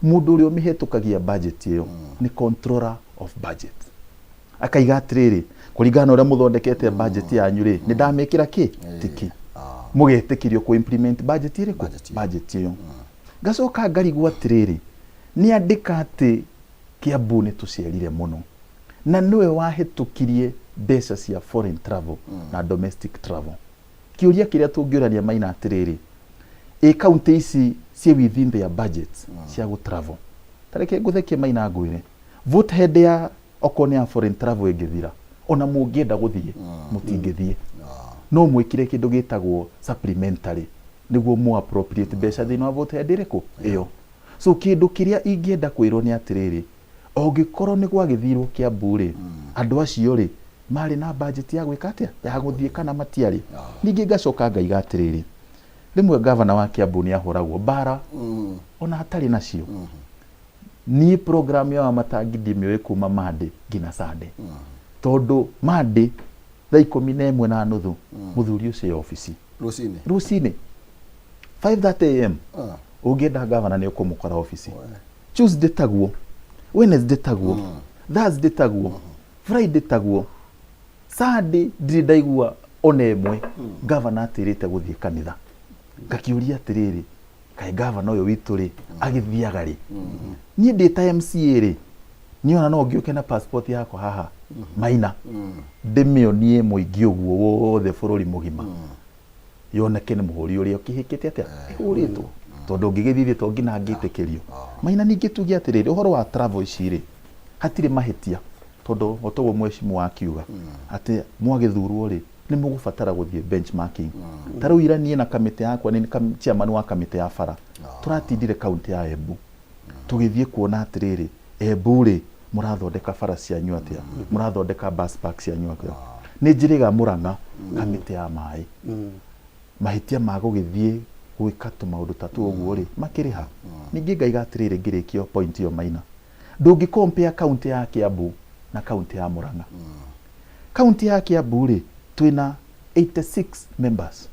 Speaker 3: mũndũ ũrĩa ũmĩhetũkagia budget ĩyo nĩ controller of budget. Akaiga atĩrĩrĩ, kũringana na ũrĩa mũthondekete budget yanyu rĩ, nĩ ndamĩkĩra kĩ tiki, mũgetĩkĩrio kũ implement budget ĩrĩkũ?
Speaker 2: Budget ĩyo.
Speaker 3: Budget ĩyo. Ngacoka ngarigwo atĩrĩrĩ, nĩ andĩka atĩ Kiambu nĩ tũcerire mũno, na nĩwe wahĩtũkirie mbeca cia foreign travel na domestic travel. Kĩũria kĩrĩa tũngĩũrania, Maina, atĩrĩrĩ, ĩ kaunti ici ciĩ within their budgets cia gũ travel? Ta reke ngũthekie, Maina, ngwĩre vote head ya okorwo nĩ ya foreign travel ĩngĩthira, ona mũngĩenda gũthiĩ mũtingĩthiĩ. No mwĩkire kĩndũ gĩtagwo supplementary nĩguo mũ appropriate mbeca thĩinĩ wa vote head ĩrĩkũ ĩyo. So kĩndũ kĩrĩa ingĩenda kwĩrwo nĩ atĩrĩrĩ, ongĩkorwo nĩ gwagĩthirwo Kiambu rĩ, andũ acio rĩ, marĩ na budget ya gwĩka atĩa, ya gũthiĩ kana matiarĩ? Ningĩ ngacoka ngaiga atĩrĩrĩ, rĩmwe gavana wa Kiambu nĩ ahũragwo mbara ona atarĩ nacio. Niĩ program ya Wamatangi ndimĩũĩ kuma Monday nginya Sunday, tondũ Monday thaa 11:30 mũthuri ũcio e obici.
Speaker 2: Rũcinĩ?
Speaker 3: Rũcinĩ 5:30 am. Ũngĩenda gavana nĩ ũkũmũkora obici. Tuesday taguo, Wednesday taguo, Thursday taguo, Friday taguo, Sunday ndirĩ ndaigua ona ĩmwe gavana atĩrĩte gũthiĩ kanitha. Ngakĩũria atĩrĩrĩ, kaĩ gavana ũyũ witũ rĩ, agĩthiaga rĩ? Niĩ ndĩ ta MCA rĩ, niĩ ona no ngĩũke na passport yakwa haha, Maina, ndĩmĩonie mũingĩ ũguo wothe bũrũri mũgima, yoneke nĩ mũhũri ũrĩa ũkĩhĩkĩte atĩa ĩhũrĩtwo, tondũ ngĩgĩthiĩ to nginya ngĩtĩkĩrio, Maina. Ningĩ tuge atĩrĩrĩ, ũhoro wa travel ici rĩ, hatirĩ mahĩtia, tondũ o toguo mheshimiwa akiuga atĩ mwagĩthurwo rĩ, Nĩ mũgũbatara gũthiĩ benchmarking. Ta rĩu ira niĩ na kamĩtĩ yakwa, nĩ chairman wa kamĩtĩ ya bara, tũratindire kaũntĩ ya Embu tũgĩthiĩ kuona atĩrĩrĩ, Embu rĩ, mũrathondeka bara cianyu atĩa? Mũrathondeka bus park cianyu atĩa? Nĩ njĩrĩga Mũrang'a kamĩtĩ ya maĩ. Mahĩtia ma gũgĩthiĩ gwĩka tũmaũndũ ta tũu ũguo rĩ, makĩrĩ ha? Ningĩ ngaiga atĩrĩrĩ ngĩrĩkia point ĩyo Maina, ndũngĩ compare kaũntĩ ya Kiambu na kaũntĩ ya Mũrang'a. Kaũntĩ ya Kiambu rĩ, twĩna 86 members.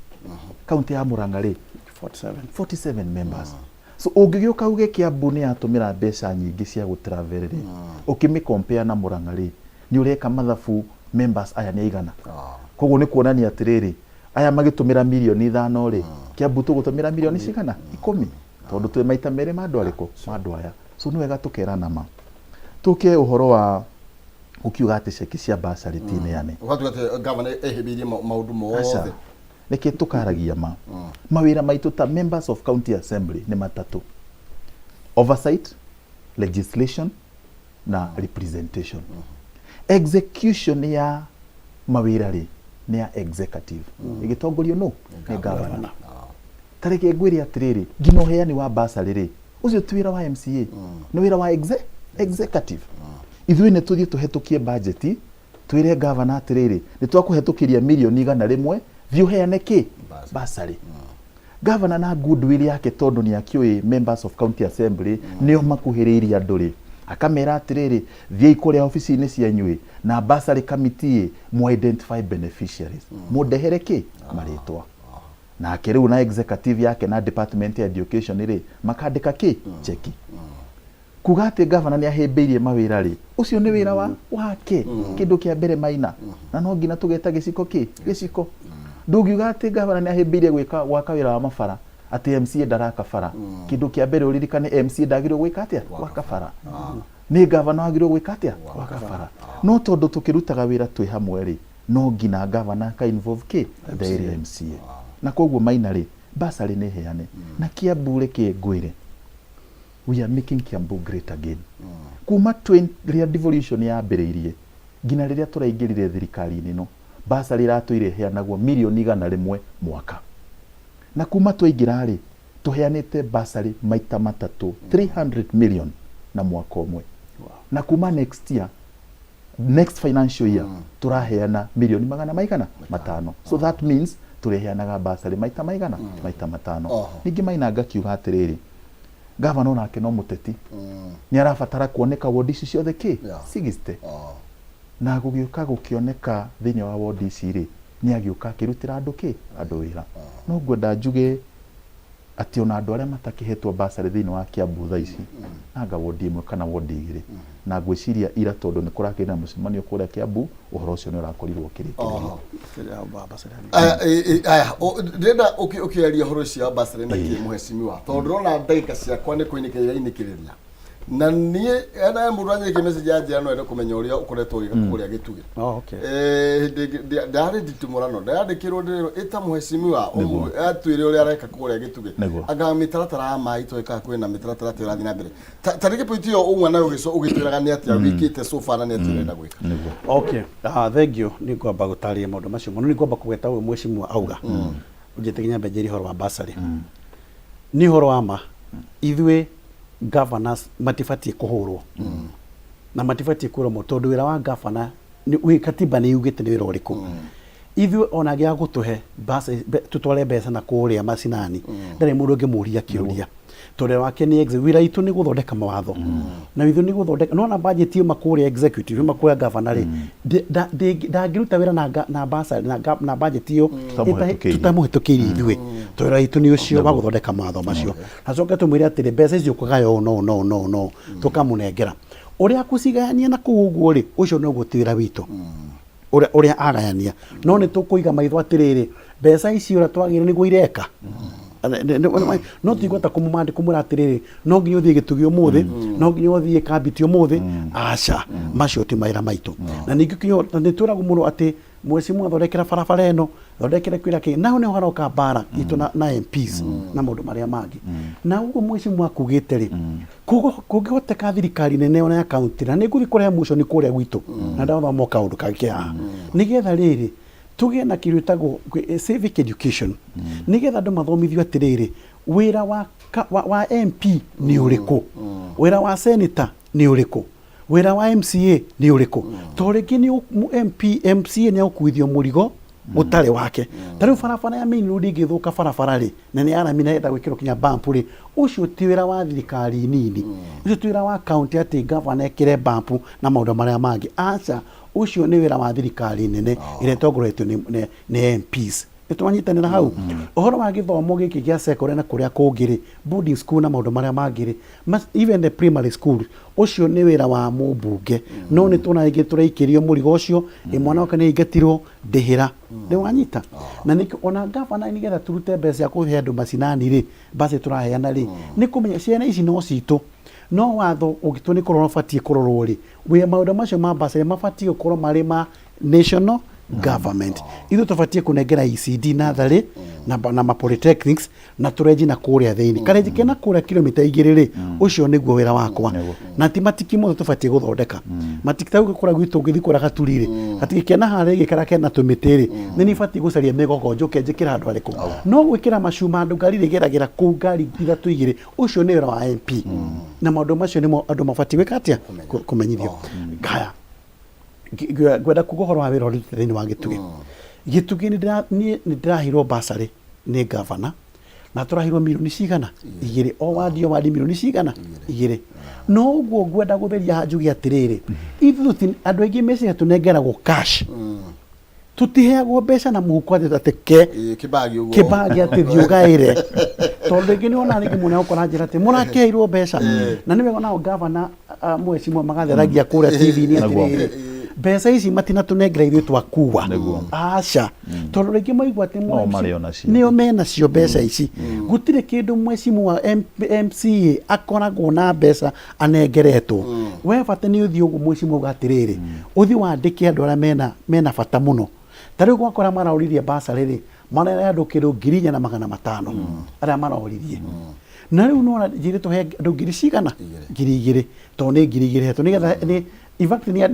Speaker 3: Kaũntĩ ya Mũrang'a rĩ,
Speaker 1: 47.
Speaker 3: 47 members. So ũngĩgĩũka uge Kiambu nĩ yatũmĩra mbeca nyingĩ cia gũ travel rĩ, ũkĩmĩ compare na Mũrang'a rĩ, nĩ ũreka mathabu members aya nĩ aigana. Koguo nĩ kuonania atĩrĩrĩ, aya magĩtũmĩra mirioni ithano rĩ, Kiambu tũgũtũmĩra mirioni cigana? Ikũmi. Tondũ twĩ maita merĩ ma andũ arĩkũ? Ma andũ aya. So nĩ wega tũkerana ma. Tũke ũhoro wa gũkiuga atĩ ceki cia bursary ti neane.
Speaker 2: Ũgatuga atĩ gavana ehĩbĩirie maũndũ
Speaker 3: Aca.
Speaker 2: mothe.
Speaker 3: Reke tũkaragia ma. Mawĩra maitũ ta members of county assembly nĩ matatũ. Oversight, legislation na representation. Execution ya mawĩra rĩ nĩ ya executive. Ĩgĩtongorio nũ? Nĩ gavana. Ta reke ngwĩre atĩrĩrĩ, nginya ũheani wa bursary rĩ, ũcio ti wĩra wa MCA, nĩ wĩra wa executive. Ithuĩ nĩ tũthiĩ tũhetũkie budget, twĩre gavana atĩrĩrĩ, nĩ twakũhetũkĩria mirioni 100, thiĩ ũheane kĩ? Bursary. Gavana na goodwill yake tondũ nĩ akĩũĩ members of county assembly nĩo makuhĩrĩirie andũ rĩ, akamera atĩrĩrĩ, thiĩi kũrĩa obici-inĩ cianyu ĩ, na bursary committee ĩ, mũ identify beneficiaries, mũndehere kĩ? Marĩtwa. Nake rĩu na executive yake na department ya education rĩ, makandĩka kĩ? Cheki. Kuga atĩ gavana nĩ ahĩmbĩirie mawĩra rĩ, ũcio nĩ wĩra wake, kĩndũ kĩa mbere Maina, na no nginya tũgeta gĩciko kĩ? Gĩciko. Ndũngiuga atĩ gavana nĩ ahĩmbĩirie gwĩka gwaka wĩra wa mabara, atĩ MCA ndaraka bara. Kĩndũ kĩa mbere ũririkane MCA ndagĩrĩirwo gwĩka atĩa? Gwaka bara. Nĩ gavana wagĩrĩirwo gwĩka atĩa? Gwaka bara. No tondũ tũkĩrutaga wĩra twĩ hamwe rĩ, no nginya gavana aka involve kĩ? The area MCA. Na koguo Maina rĩ, bursary nĩ heane. Na Kiambu reke ngwĩre, we are making Kiambu great again. Kuma rĩrĩa devolution yambĩrĩirie nginya rĩrĩa tũraingĩrire thirikari-inĩ ĩno, bursary ĩratũire ĩheanagwo mirioni 100 mwaka. Na kuma twaingĩra rĩ, tũheanĩte bursary maita matatũ, 300 million na mwaka ũmwe. Na kuma next year, next financial year, tũraheana mirioni magana maigana? Matano. So that means tũrĩheanaga bursary maita maigana? Maita matano. Ningĩ Maina ngakiuga atĩrĩrĩ, gavana onake no mũteti, nĩ arabatara kuoneka wodi ici ciothe kĩ? 60. Na gũgĩũka gũkĩoneka thĩinĩ wa wodi ici rĩ, nĩ agĩũka akĩrutĩra andũ kĩ? Andũ wĩra. No ngwenda njuge atĩ ona andũ arĩa matakĩhetwo bursary thĩinĩ wa Kiambu thaa ici, nanga wodi ĩmwe kana wodi igĩrĩ, na ngwĩciria ira tondũ nĩ kũrakĩrĩ na mũcemanio kũrĩa Kiambu, ũhoro ũcio nĩ ũrakorirwo ũkĩrĩkĩrĩrio.
Speaker 2: Aya, ndĩrenda ũkĩaria ũhoro ũcio wa bursary na kĩ mũhecimiwa, tondũ ndĩrona ndagĩka ciakwa nĩ kũinĩkĩrĩria irainĩkĩrĩria, na niĩ ena mũndũ anyĩrĩkie message ya njĩra no ende kũmenya ũrĩa ũkoretwo ũgĩka kũrĩa Gĩtugĩ.
Speaker 1: Oh, okay.
Speaker 2: Hĩndĩ ĩngĩ ndarĩ nditimũrano ndayandĩkĩrwo ndĩrerwo ĩta mũhecimiwa atwĩre ũrĩa areka kũrĩa Gĩtugĩ. Anga mĩtaratara ya maĩ tũĩ kana kwĩna mĩtaratara ta ĩrathiĩ na mbere. Ta rĩngĩ point ĩyo ũmwe nayo ũgĩtwĩraga nĩ atĩa wĩkĩte so far na nĩ atĩa ũrenda gwĩka.
Speaker 1: Okay, thank you. Nĩ ngwamba gũtarĩria maũndũ macio mũno. Nĩ ngwamba kũgweta ũyũ mheshimiwa auga. Ũnjĩte nginya nyambe ũhoro wa bursary. Nĩ ũhoro wa ma, ithuĩ governors matibatiĩ kũhũrwo na matibatiĩ kwĩrwo mo, tondũ wĩra wa governor katiba nĩ yugĩte nĩ wĩra ũrĩkũ. Ithuĩ ona angĩaga gũtũhe tũtware mbeca na kũrĩa macinani, ndarĩ mũndũ ũngĩmũria kĩũria, tondũ wĩra wake nĩ wĩra witũ nĩ gũthondeka mawatho, na ithuĩ nĩ gũthondeka nona budget yuma kũrĩa executive, yuma kũrĩa governor rĩ, ndangĩruta wĩra na bursary na budget ĩyo tũtamũhetũkĩirie ithuĩ, tondũ wĩra witũ nĩ ũcio wa gũthondeka mawatho macio. Na coke tũmwĩre atĩrĩ, mbeca icio ũkũgaya ũũ no no no no, tũkamũnengera ũrĩa akũcigayania na kũu ũguo rĩ, ũcio noguo ti wĩra witũ ũrĩa agayania, no nĩ tũkũiga maitho atĩrĩrĩ, mbeca ici ũrĩa twagĩrĩire nĩguo ireka. No tigweta kũmũmandĩ kũmwĩra atĩrĩrĩ, no nginya ũthiĩ Gĩtugĩ ũmũthĩ, no nginya ũthiĩ Kambiti ũmũthĩ, aca, macio ti mawĩra maitũ. Na ningĩ nĩ twĩragwo mũno atĩ mheshimiwa thondekera barabara ĩno, thondekere kwĩra kĩ, naho nĩho haroka mbara itũ na MPs na maũndũ marĩa mangĩ. Na ũguo mheshimiwa akugĩte rĩ, kũngĩhoteka thirikari nene ona ya county, na nĩ ngũthiĩ kũrehe motion kũrĩa gwitũ, na ndathoma kaũndũ kangĩ haha, nĩgetha rĩrĩ Tũgĩe na kĩndũ gĩtagwo civic education, nĩgetha andũ mathomithio atĩrĩrĩ, wĩra wa MP nĩ ũrĩkũ, wĩra wa senator nĩ ũrĩkũ, wĩra wa MCA nĩ ũrĩkũ. Tondũ rĩngĩ nĩ MP, MCA nĩ agũkuithio mũrigo ũtarĩ wake. Ta rĩu barabara ya main road ĩngĩthũka barabara rĩ, na nĩ arami na ĩrenda gwĩkĩrwo kinya bump rĩ, ũcio ti wĩra wa thirikari nini, ũcio ti wĩra wa county atĩ gavana ekĩre bump na maũndũ marĩa mangĩ. Aca, ũcio nĩ wĩra wa thirikari nene ĩrĩa ĩtongoretio nĩ MPs. Nĩ twanyitanĩra hau? Ũhoro wa gĩthomo gĩkĩ gĩa secondary na kũrĩa kũngĩ rĩ, boarding school na maũndũ marĩa mangĩ rĩ, even the primary school, ũcio nĩ wĩra wa mũmbunge. No nĩ tuona rĩngĩ tũraikĩrio mũrigo ũcio, ĩ mwana wake nĩ aingatirwo, ndĩhĩra. Nĩ wanyita? Na nĩkĩo ona gavana nĩgetha tũrute mbeca cia kũhe andũ macinani rĩ, bursary tũraheana rĩ, nĩ kũmenya ciana ici no citũ. No watho ũngĩtua nĩ kũrorwo ũbatiĩ kũrorwo rĩ, wĩ maũndũ macio ma bursary mabatiĩ gũkorwo marĩ ma national government. Ithuĩ tũbatiĩ kũnengera ECD natharĩ na ma polytechnics na tũrenji na kũrĩa thĩinĩ. Karenji kena kũrĩa kilomita 2 rĩ, ũcio nĩguo wĩra wakwa. Na ti matiki mothe tũbatiĩ gũthondeka. Matiki ta kũrĩa gwitũ ũngĩthiĩ kũrĩa Gaturi rĩ, gatiki kena harĩa gĩkara kena tũmĩtĩ rĩ, nĩ niĩ batiĩ gũcaria mĩgogo njũke njĩkĩre handũ harĩkũ. No gwĩkĩra macuma handũ ngari rĩgeragĩra kũu ngari ithatũ igĩrĩ, ũcio nĩ wĩra wa MP. Na maũndũ macio nĩmo andũ mabatiĩ gwĩka atĩa? Kũmenyithio. Haya, ngwenda kuga ũhoro wa wĩra ũrĩa ndutĩte thĩinĩ wa Gĩtugĩ. Gĩtugĩ niĩ nĩ ndĩraheirwo bursary nĩ gavana, na tũraheirwo mirioni cigana? 2. O wadi o wadi mirioni cigana? 2. No ũguo ngwenda gũtheria haha njuge atĩrĩrĩ, ithuĩ andũ aingĩ meciria tũnengeragwo cash. Tũtiheagwo mbeca na mũhuko atĩ ke
Speaker 2: Ĩĩ, kĩbagi ũguo.
Speaker 1: Kĩbagi atĩ thiĩ ũgaĩre. Tondũ rĩngĩ nĩ wonaga rĩngĩ mũndũ agũkora njĩra atĩ mũrakĩheirwo mbeca. Na nĩ wega nao gavana mwecimwa magatheragia kũrĩa TV-inĩ atĩrĩrĩ, mbeca ici matinatũnengera ithuĩ twakua. Aca, tondũ rĩngĩ maigua atĩ
Speaker 3: No marĩ o nacio.
Speaker 1: Nĩo menacio mbeca ici. Gũtirĩ kĩndũ mwecimwa MCA akoragwo na mbeca anengeretwo. We bata nĩ ũthiĩ ũguo mwecimwa uga atĩrĩrĩ, ũthiĩ wandĩke andũ arĩa mena bata mũno. Ta rĩu gwakwa arĩa maroririe bursary rĩ, marera andũ kĩndũ 4,500 arĩa maroririe. Na rĩu nĩwona njĩrĩtwo he andũ ngiri cigana? 2,000. Tondũ nĩ 2,000 hetwo nĩgetha nĩ in fact nĩ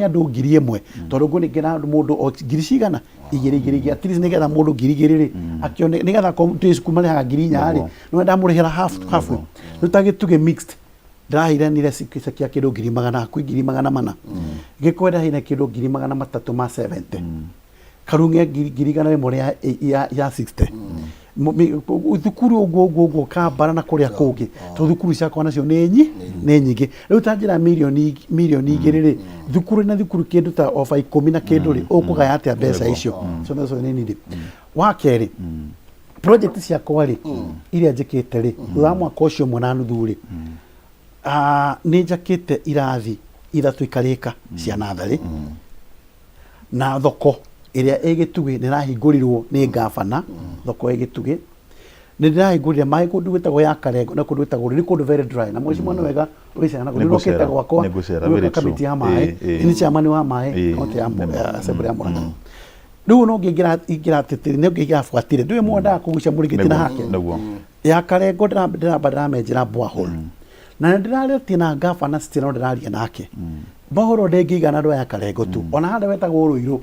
Speaker 1: andũ 1,000, tondũ ngũnengera mũndũ o ngiri cigana? Igĩrĩ igĩrĩ igĩrĩ, at least nĩgetha mũndũ 2,000 rĩ akĩone, nĩgetha akorwo twĩ cukuru marĩhaga 4,000 rĩ, nĩwe ndamũrĩhĩra half half. Rĩu ta Gĩtugĩ mixed ndĩraheire kĩa kĩndũ ngiri magana hakuhĩ 400,000. Gĩkũyũ ndĩraheire kĩndũ 370,000. Karung'e 100,000 rĩa 60. Thukuru ũguo ũguo ũguo Kambara na kũrĩa kũngĩ, tondũ thukuru ciakwa nacio nĩ nyingĩ. Rĩu ta njĩra mirioni 2 rĩ, thukuru na thukuru kĩndũ ta oba 10 na kĩndũ rĩ, ũkũgaya atĩa mbeca icio? Ciothe nĩ nini. Wa kerĩ, project ciakwa rĩ, iria njĩkĩte rĩ, thutha wa mwaka ũcio ũmwe na nuthu rĩ, nĩ njakĩte irathi 3 ikarĩka cia natharĩ, na thoko ĩrĩa ĩ Gĩtugĩ nĩ ĩrahingũrirwo nĩ gavana. Thoko ĩ Gĩtugĩ nĩ ndĩrahingũrire maĩ kũndũ gwĩtagwo ya Karengo na kũndũ gwĩtagwo nĩ kũndũ very dry, na mwecimwa nĩ wega wĩcera na kũndũ
Speaker 3: Nĩngũcera,
Speaker 1: nĩũkĩte gwakwa.
Speaker 3: Nĩngũcera,
Speaker 1: nĩwe
Speaker 3: very true.
Speaker 1: kamĩtĩ ya maĩ, nĩ chairman wa maĩ, kaunti ya assembly ya Murang'a. Rĩu no ingĩratĩtĩri nĩ ingĩrabuatire ndũĩ mwendaga kũgucia mũrĩngĩti na hake. Ya Karengo ndĩramba ndĩramenjera borehole, na nĩ ndĩrarĩtie na gavana still, no ndĩraria nake. Borehole ndĩngĩigana andũ aya Karengo tu, ona harĩa wetagwo Rũirũ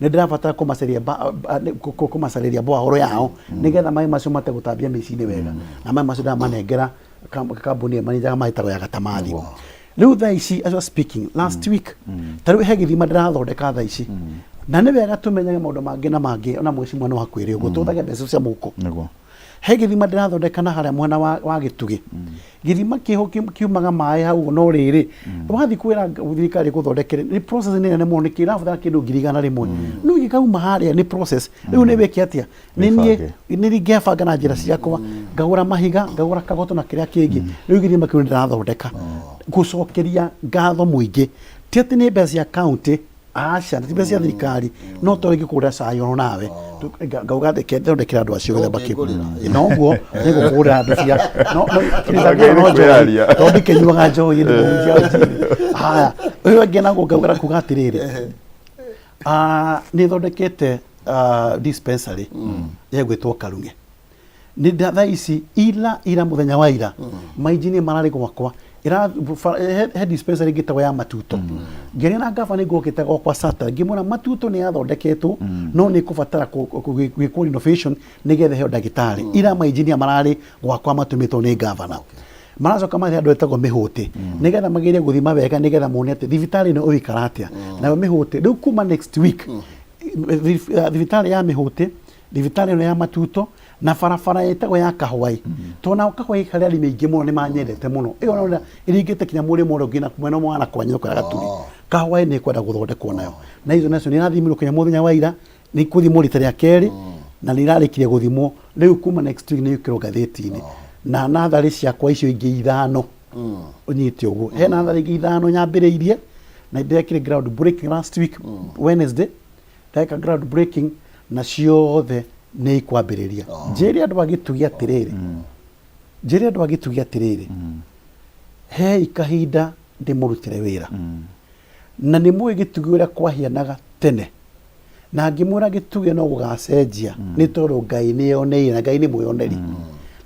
Speaker 1: nĩ ndĩrabatara kũmacarĩria borehole yao, nĩgetha maĩ macio mate gũtambia mĩciĩ-inĩ wega. Na maĩ macio ndĩramanengera kambuni ĩmwe manenjaga maĩ ĩtagwo ya Gatamathi. Rĩu thaa ici, as we are speaking, last week, ta rĩu he gĩthima ndĩrathondeka thaa ici. Na nĩ wega tũmenyage maũndũ mangĩ na mangĩ, ona mwecimwa nĩ wakwĩre ũguo tũhũthage mbeca cia mũhuko. He gĩthima ndĩrathondeka na harĩa mwena wa Gĩtugĩ. Gĩthima kĩho kiumaga maĩ hau, no rĩrĩ wathiĩ kwĩra thirikari ĩgũthondekere nĩ process nĩ nene mũno, nĩ kĩrabatara kĩndũ 100,000, no gĩkauma harĩa nĩ process. Rĩu nĩ wĩke atĩa? Nĩ niĩ
Speaker 3: Wĩbange.
Speaker 1: nĩ niĩ ngebanga na njĩra ciakwa, ngagũra mahiga, ngagũra kagoto na kĩrĩa kĩngĩ. Rĩu gĩthima kĩu nĩ ndĩrathondeka gũcokeria ngatho mũingĩ. Ti atĩ nĩ mbeca cia county, aca, ti mbeca cia thirikari, no to rĩngĩ kũgũra cai ono nawe ngauga ndeke thondekera andũ acio gĩthemba kĩu.
Speaker 2: Ũngĩngũrĩra.
Speaker 1: Noguo nĩngũkũgũrĩra andũ cia no
Speaker 3: Ndagĩrĩire
Speaker 1: no njohi
Speaker 3: kwĩyaria.
Speaker 1: tondũ ndikĩnyuaga njohi nĩ kũhunjia injiri. Haya, ũyũ ũngĩ naguo ngauga kuga atĩrĩrĩ, nĩ thondekete dispensary yegwĩtwo Karung'e. Nĩ thaa ici ira ira mũthenya wa ira mainjinia mararĩ gwakwa ira he dispensary ĩngĩ ya Matuto. Ngĩaria na gavana ngũkĩte gwakwa Saturday, ngĩmwĩra Matuto nĩ yathondeketwo no nĩ kũbatara gwĩkwo renovation nĩgetha heo ndagĩtarĩ. Ira mainjinia mararĩ gwakwa matũmĩtwo nĩ gavana, maracoka mathiĩ andũ etagwo Mĩhũtĩ nĩgetha magerie gũthima wega nĩgetha mone atĩ thibitarĩ ĩno ĩgũikara atĩa. Nayo Mĩhũtĩ rĩu kuma next week, thibitarĩ ya Mĩhũtĩ, thibitarĩ ĩno ya Matuto na barabara ĩtagwo ya Kahwai, tondũ nao Kahwai harĩ arĩmi aingĩ mũno nĩ manyendete mũno. Ĩyo ũrona ĩringĩte kinya mũrĩmo ũrĩa ũngĩ na mwena ũmwe wa na kwa Nyoko ya Gaturi. Kahwai nĩ ĩkwenda gũthondekwo nayo, na icio nacio nĩ irathimirwo kinya mũthenya wa ira, nĩ ikũthimwo rita rĩa kerĩ na nĩ irarĩkirie gũthimwo. Rĩu kuma next week nĩ ĩkĩrwo ngathĩti-inĩ. Na natharĩ ciakwa icio ingĩ ithano ũnyite ũguo, he natharĩ ingĩ ithano nyambĩrĩirie na ndekire ground breaking last week Wednesday, ndeka ground breaking na ciothe nĩ ikwambĩrĩria. Njĩre andũ a Gĩtugĩ atĩrĩrĩ, njĩre andũ a Gĩtugĩ atĩrĩrĩ, hei kahinda ndĩmũrutĩre wĩra. Na nĩ mũĩ Gĩtugĩ ũrĩa kwahianaga tene, na ngĩmwĩra Gĩtugĩ no gũgacenjia nĩ tondũ Ngai nĩ yoneire na Ngai nĩ mwĩyoneri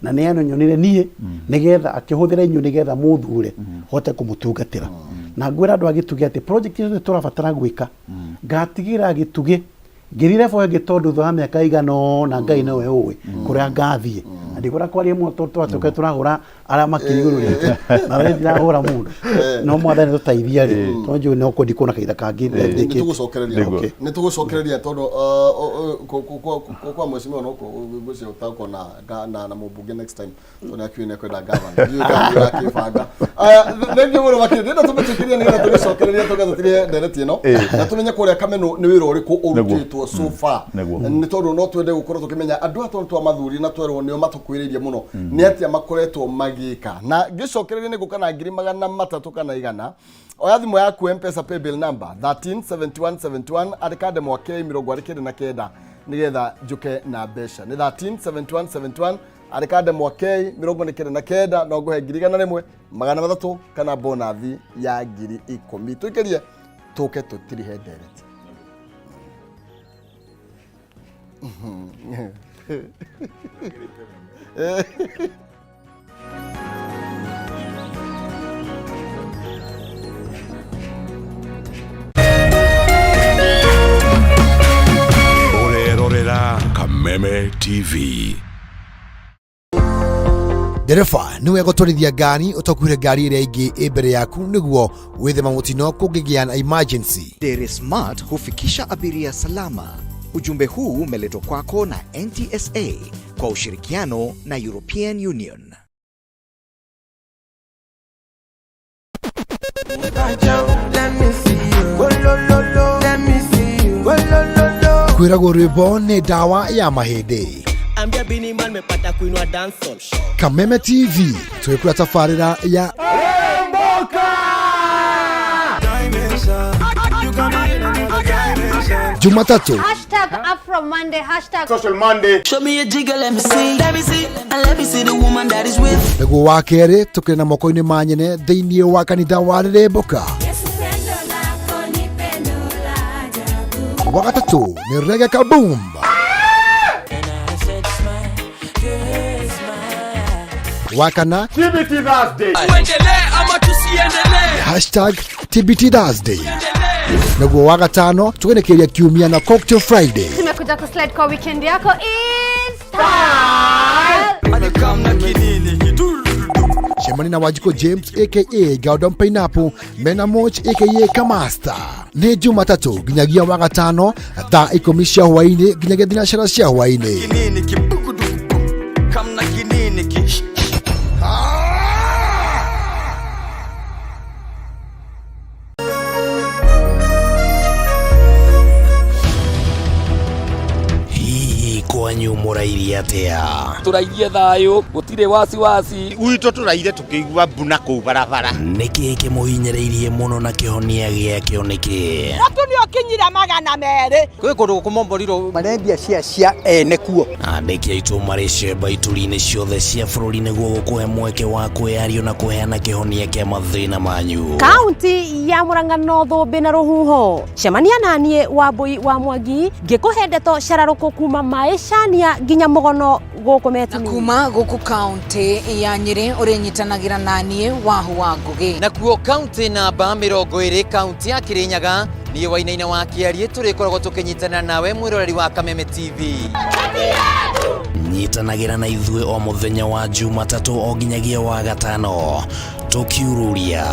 Speaker 1: na nĩ anyonire niĩ nĩgetha akĩhũthĩra inyuĩ nĩgetha mũthure hote kũmũtungatĩra. Na ngwĩra andũ a Gĩtugĩ atĩ project ciothe tũrabatara gwĩka ngatigĩra Gĩtugĩ ngĩthiĩ level ĩngĩ, tondũ thutha wa mĩaka ĩigana ũna Ngai nowe ũĩ kũrĩa ngathiĩ, na ndikwenda kwaria mũno tondũ twatuĩka tũrahũra arĩa makĩrĩ igũrũ ritũ na we ndirahũra mũndũ, no Mwathani tũteithia rĩ, tondũ njũĩ no kwendi kuona kahinda kangĩ
Speaker 2: nĩ
Speaker 1: ndĩkĩte.
Speaker 2: Tũgũcokereria.
Speaker 3: Nĩguo.
Speaker 2: Nĩ tũgũcokereria tondũ kwa mheshimiwa no ngwĩciria ũtakwo na mũmbunge next time, tondũ nĩ akiuga nĩ ekwenda gavana. Ndiũĩ kana nĩ ũrakĩbanga. Aya, thengiũ mũno makĩria. Ndĩrenda tũmĩtĩkĩrie nĩgetha tũgĩcokereria tũge tũtige ndereti ĩno na tũmenye kũrĩa Kameno nĩ wĩra ũrĩkũ ũrutĩtwo so far.
Speaker 3: Nĩguo.
Speaker 2: Nĩ tondũ no twende gũkorwo tũkĩmenya andũ aya, tondũ twamathuri na twerwo nĩo matũkuhĩrĩirie mũno, nĩ atĩa makoretwo magĩka. Na ngĩcokereria nĩ ngũka na 300,000 kana 100. Oya thimũ yaku, Mpesa paybill number 137171, andĩka ndemwa K 49 nĩgetha njũke na mbeca. Nĩ 137171, andĩka ndemwa K 49, no ngũhe 1,300 kana bonathi ya 10,000. Tũikĩrie tũke tũtirihe ndereti.
Speaker 4: Ũrerorera Kameme TV.
Speaker 5: Ndereba, nĩ wega gũtwarithia ngari ũtakuire ngari ĩrĩa ĩngĩ ĩ mbere yaku nĩguo wĩthema mũtino kũngĩgĩa na emergency.
Speaker 6: Dere Smart hufikisha abiria salama. Ujumbe huu umeletwa kwako na NTSA kwa ushirikiano na European Union.
Speaker 5: Kwĩragwo rwĩmbo nĩ ndawa ya mahĩndĩ.
Speaker 7: Ambia Bini Man mepata kuinua dancehall.
Speaker 5: Kameme TV twĩkũra tabarĩra ya Jumatatu
Speaker 8: Hashtag Afro Monday, hashtag
Speaker 7: Show me a jigger, let me see. Let me see. And let me see the woman that is with.
Speaker 5: Nĩguo wa kerĩ tũkĩrĩ na moko-inĩ ma nyene thĩinĩ wa kanitha wa Rĩrĩmbũka. Wa gatatũ nĩ Rege Kaboom. Wa kana
Speaker 7: Tuendelee ama tusiendelee?
Speaker 5: Hashtag TBT Thursday. Nĩguo wa gatano tũgenekeria kiumia na Cocktail Friday.
Speaker 8: Tumekuja kuslide kwa weekend yako is style.
Speaker 5: Cemani na Wanjikũ James aka Galdon Pineapple mena Moch aka Kamasta nĩ Jumatatũ nginyagia wa gatano thaa 10 cia hwaĩ-inĩ nginyagia thinacara cia hwaĩ-inĩ.
Speaker 7: Kinini kibukuduku. Kamna kinini ki.
Speaker 9: Hihi kwanyu mũrairie atĩa?
Speaker 7: Turaigie thayo, gutire wasiwasi.
Speaker 10: Gwitũ tũraire tũkĩigua mbuna kũu barabara.
Speaker 9: Nĩkĩ kĩmũhinyĩrĩirie mũno na kĩhonia gĩakĩo nĩkĩ?
Speaker 11: Mũtu nĩ ũkinyire 200.
Speaker 7: Kwĩ kũndũ kũmomborirwo.
Speaker 11: Marendia cia cia ene kuo.
Speaker 9: Andĩki aitũ marĩ cemba ituri-inĩ ciothe cia bũrũri nĩguo gũkũhe mweke wa kwĩyario na kũheana kĩhonia kĩa mathĩna manyu.
Speaker 12: Kaunti ya Murang'a no thũmbĩ na rũhuho. Cemania naniĩ Wambui wa Mwangi ngĩkũhe ndeto cararũkũ kuma maĩ cania nginya mũgono Gũkũ Metini.
Speaker 13: Kuma gũkũ kaunti ya Nyĩrĩ ũrĩnyitanagĩra na niĩ Wahu wa Ngũgĩ.
Speaker 14: Nakuo kaunti namba 20, kaunti ya Kirinyaga, niĩ Wainaina wa Kĩariĩ tũrĩkoragwo tũkĩnyitanĩra nawe mwĩroreri wa Kameme TV.
Speaker 9: Nyitanagĩra na ithuĩ o mũthenya wa Jumatatũ o nginyagia wa gatano, tũkiururia,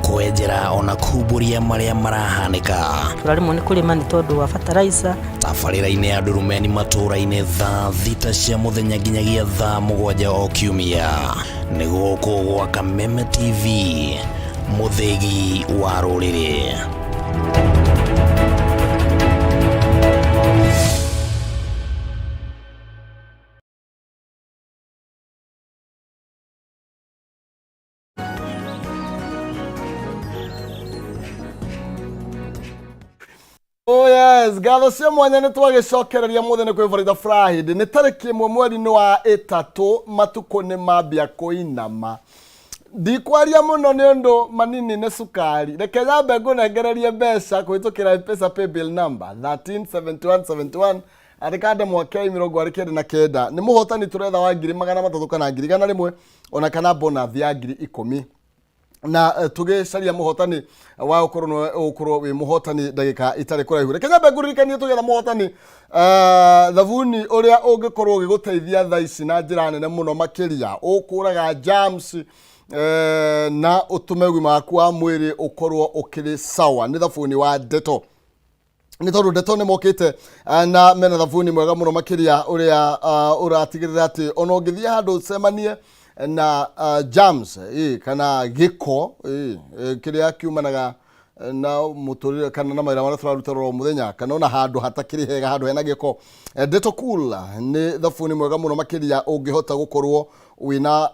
Speaker 9: kwenjera ona kumbũria marĩa marahanĩka.
Speaker 15: Tũraremwo nĩ kũrĩma nĩ tondũ wa fertilizer.
Speaker 9: Tabarĩra-inĩ ya Ndurumeni matũũra-inĩ thaa 6 cia mũthenya nginyagia thaa 7 o kiumia. Nĩ gũkũ gwa Kameme TV, mũthĩgi wa rũrĩrĩ.
Speaker 2: Oh yes, ngatho cia mwanya nĩ twagĩcokereria mũthĩ nĩ kwĩ Farida Friday nĩ tarĩki 1 mweri-inĩ wa 3, matukũ nĩ mambia kũinama. Ndikwaria mũno nĩ ũndũ manini nĩ cukari. Reke nyambe ngũnengererie mbeca kũhĩtũkĩra M-Pesa paybill number 137171, andĩka ndemwa K 99. Nĩ mũhotani tũretha wa 300,000 kana 100,000 ona kana bonus ya 10,000. Na tũgĩcaria mũhotani wa ũkorwo nĩwe ũgũkorwo wĩ mũhotani ndagĩka itarĩ kũraihu. Reke nyambe ngũririkanie tũgĩetha mũhotani, thabuni ũrĩa ũngĩkorwo ũgĩgũteithia thaa ici na njĩra nene mũno makĩria, ũkũraga germs, na ũtũme ũgima waku wa mwĩrĩ ũkorwo ũkĩrĩ sawa, nĩ thabuni wa Dettol. Nĩ tondũ Dettol nĩ mokĩte, na mena thabuni mwega mũno makĩria ũrĩa ũratigĩrĩra atĩ ona ũngĩthiĩ handũ ũcemanie na germs, kana gĩko, kĩrĩa kiumanaga na mũtũrĩre kana na mawĩra marĩa tũraruta oro mũthenya, kana ona handũ hatakĩrĩ hega, handũ hena gĩko. Dettol Cool nĩ thabuni mwega mũno makĩria ũngĩhota gũkorwo wĩna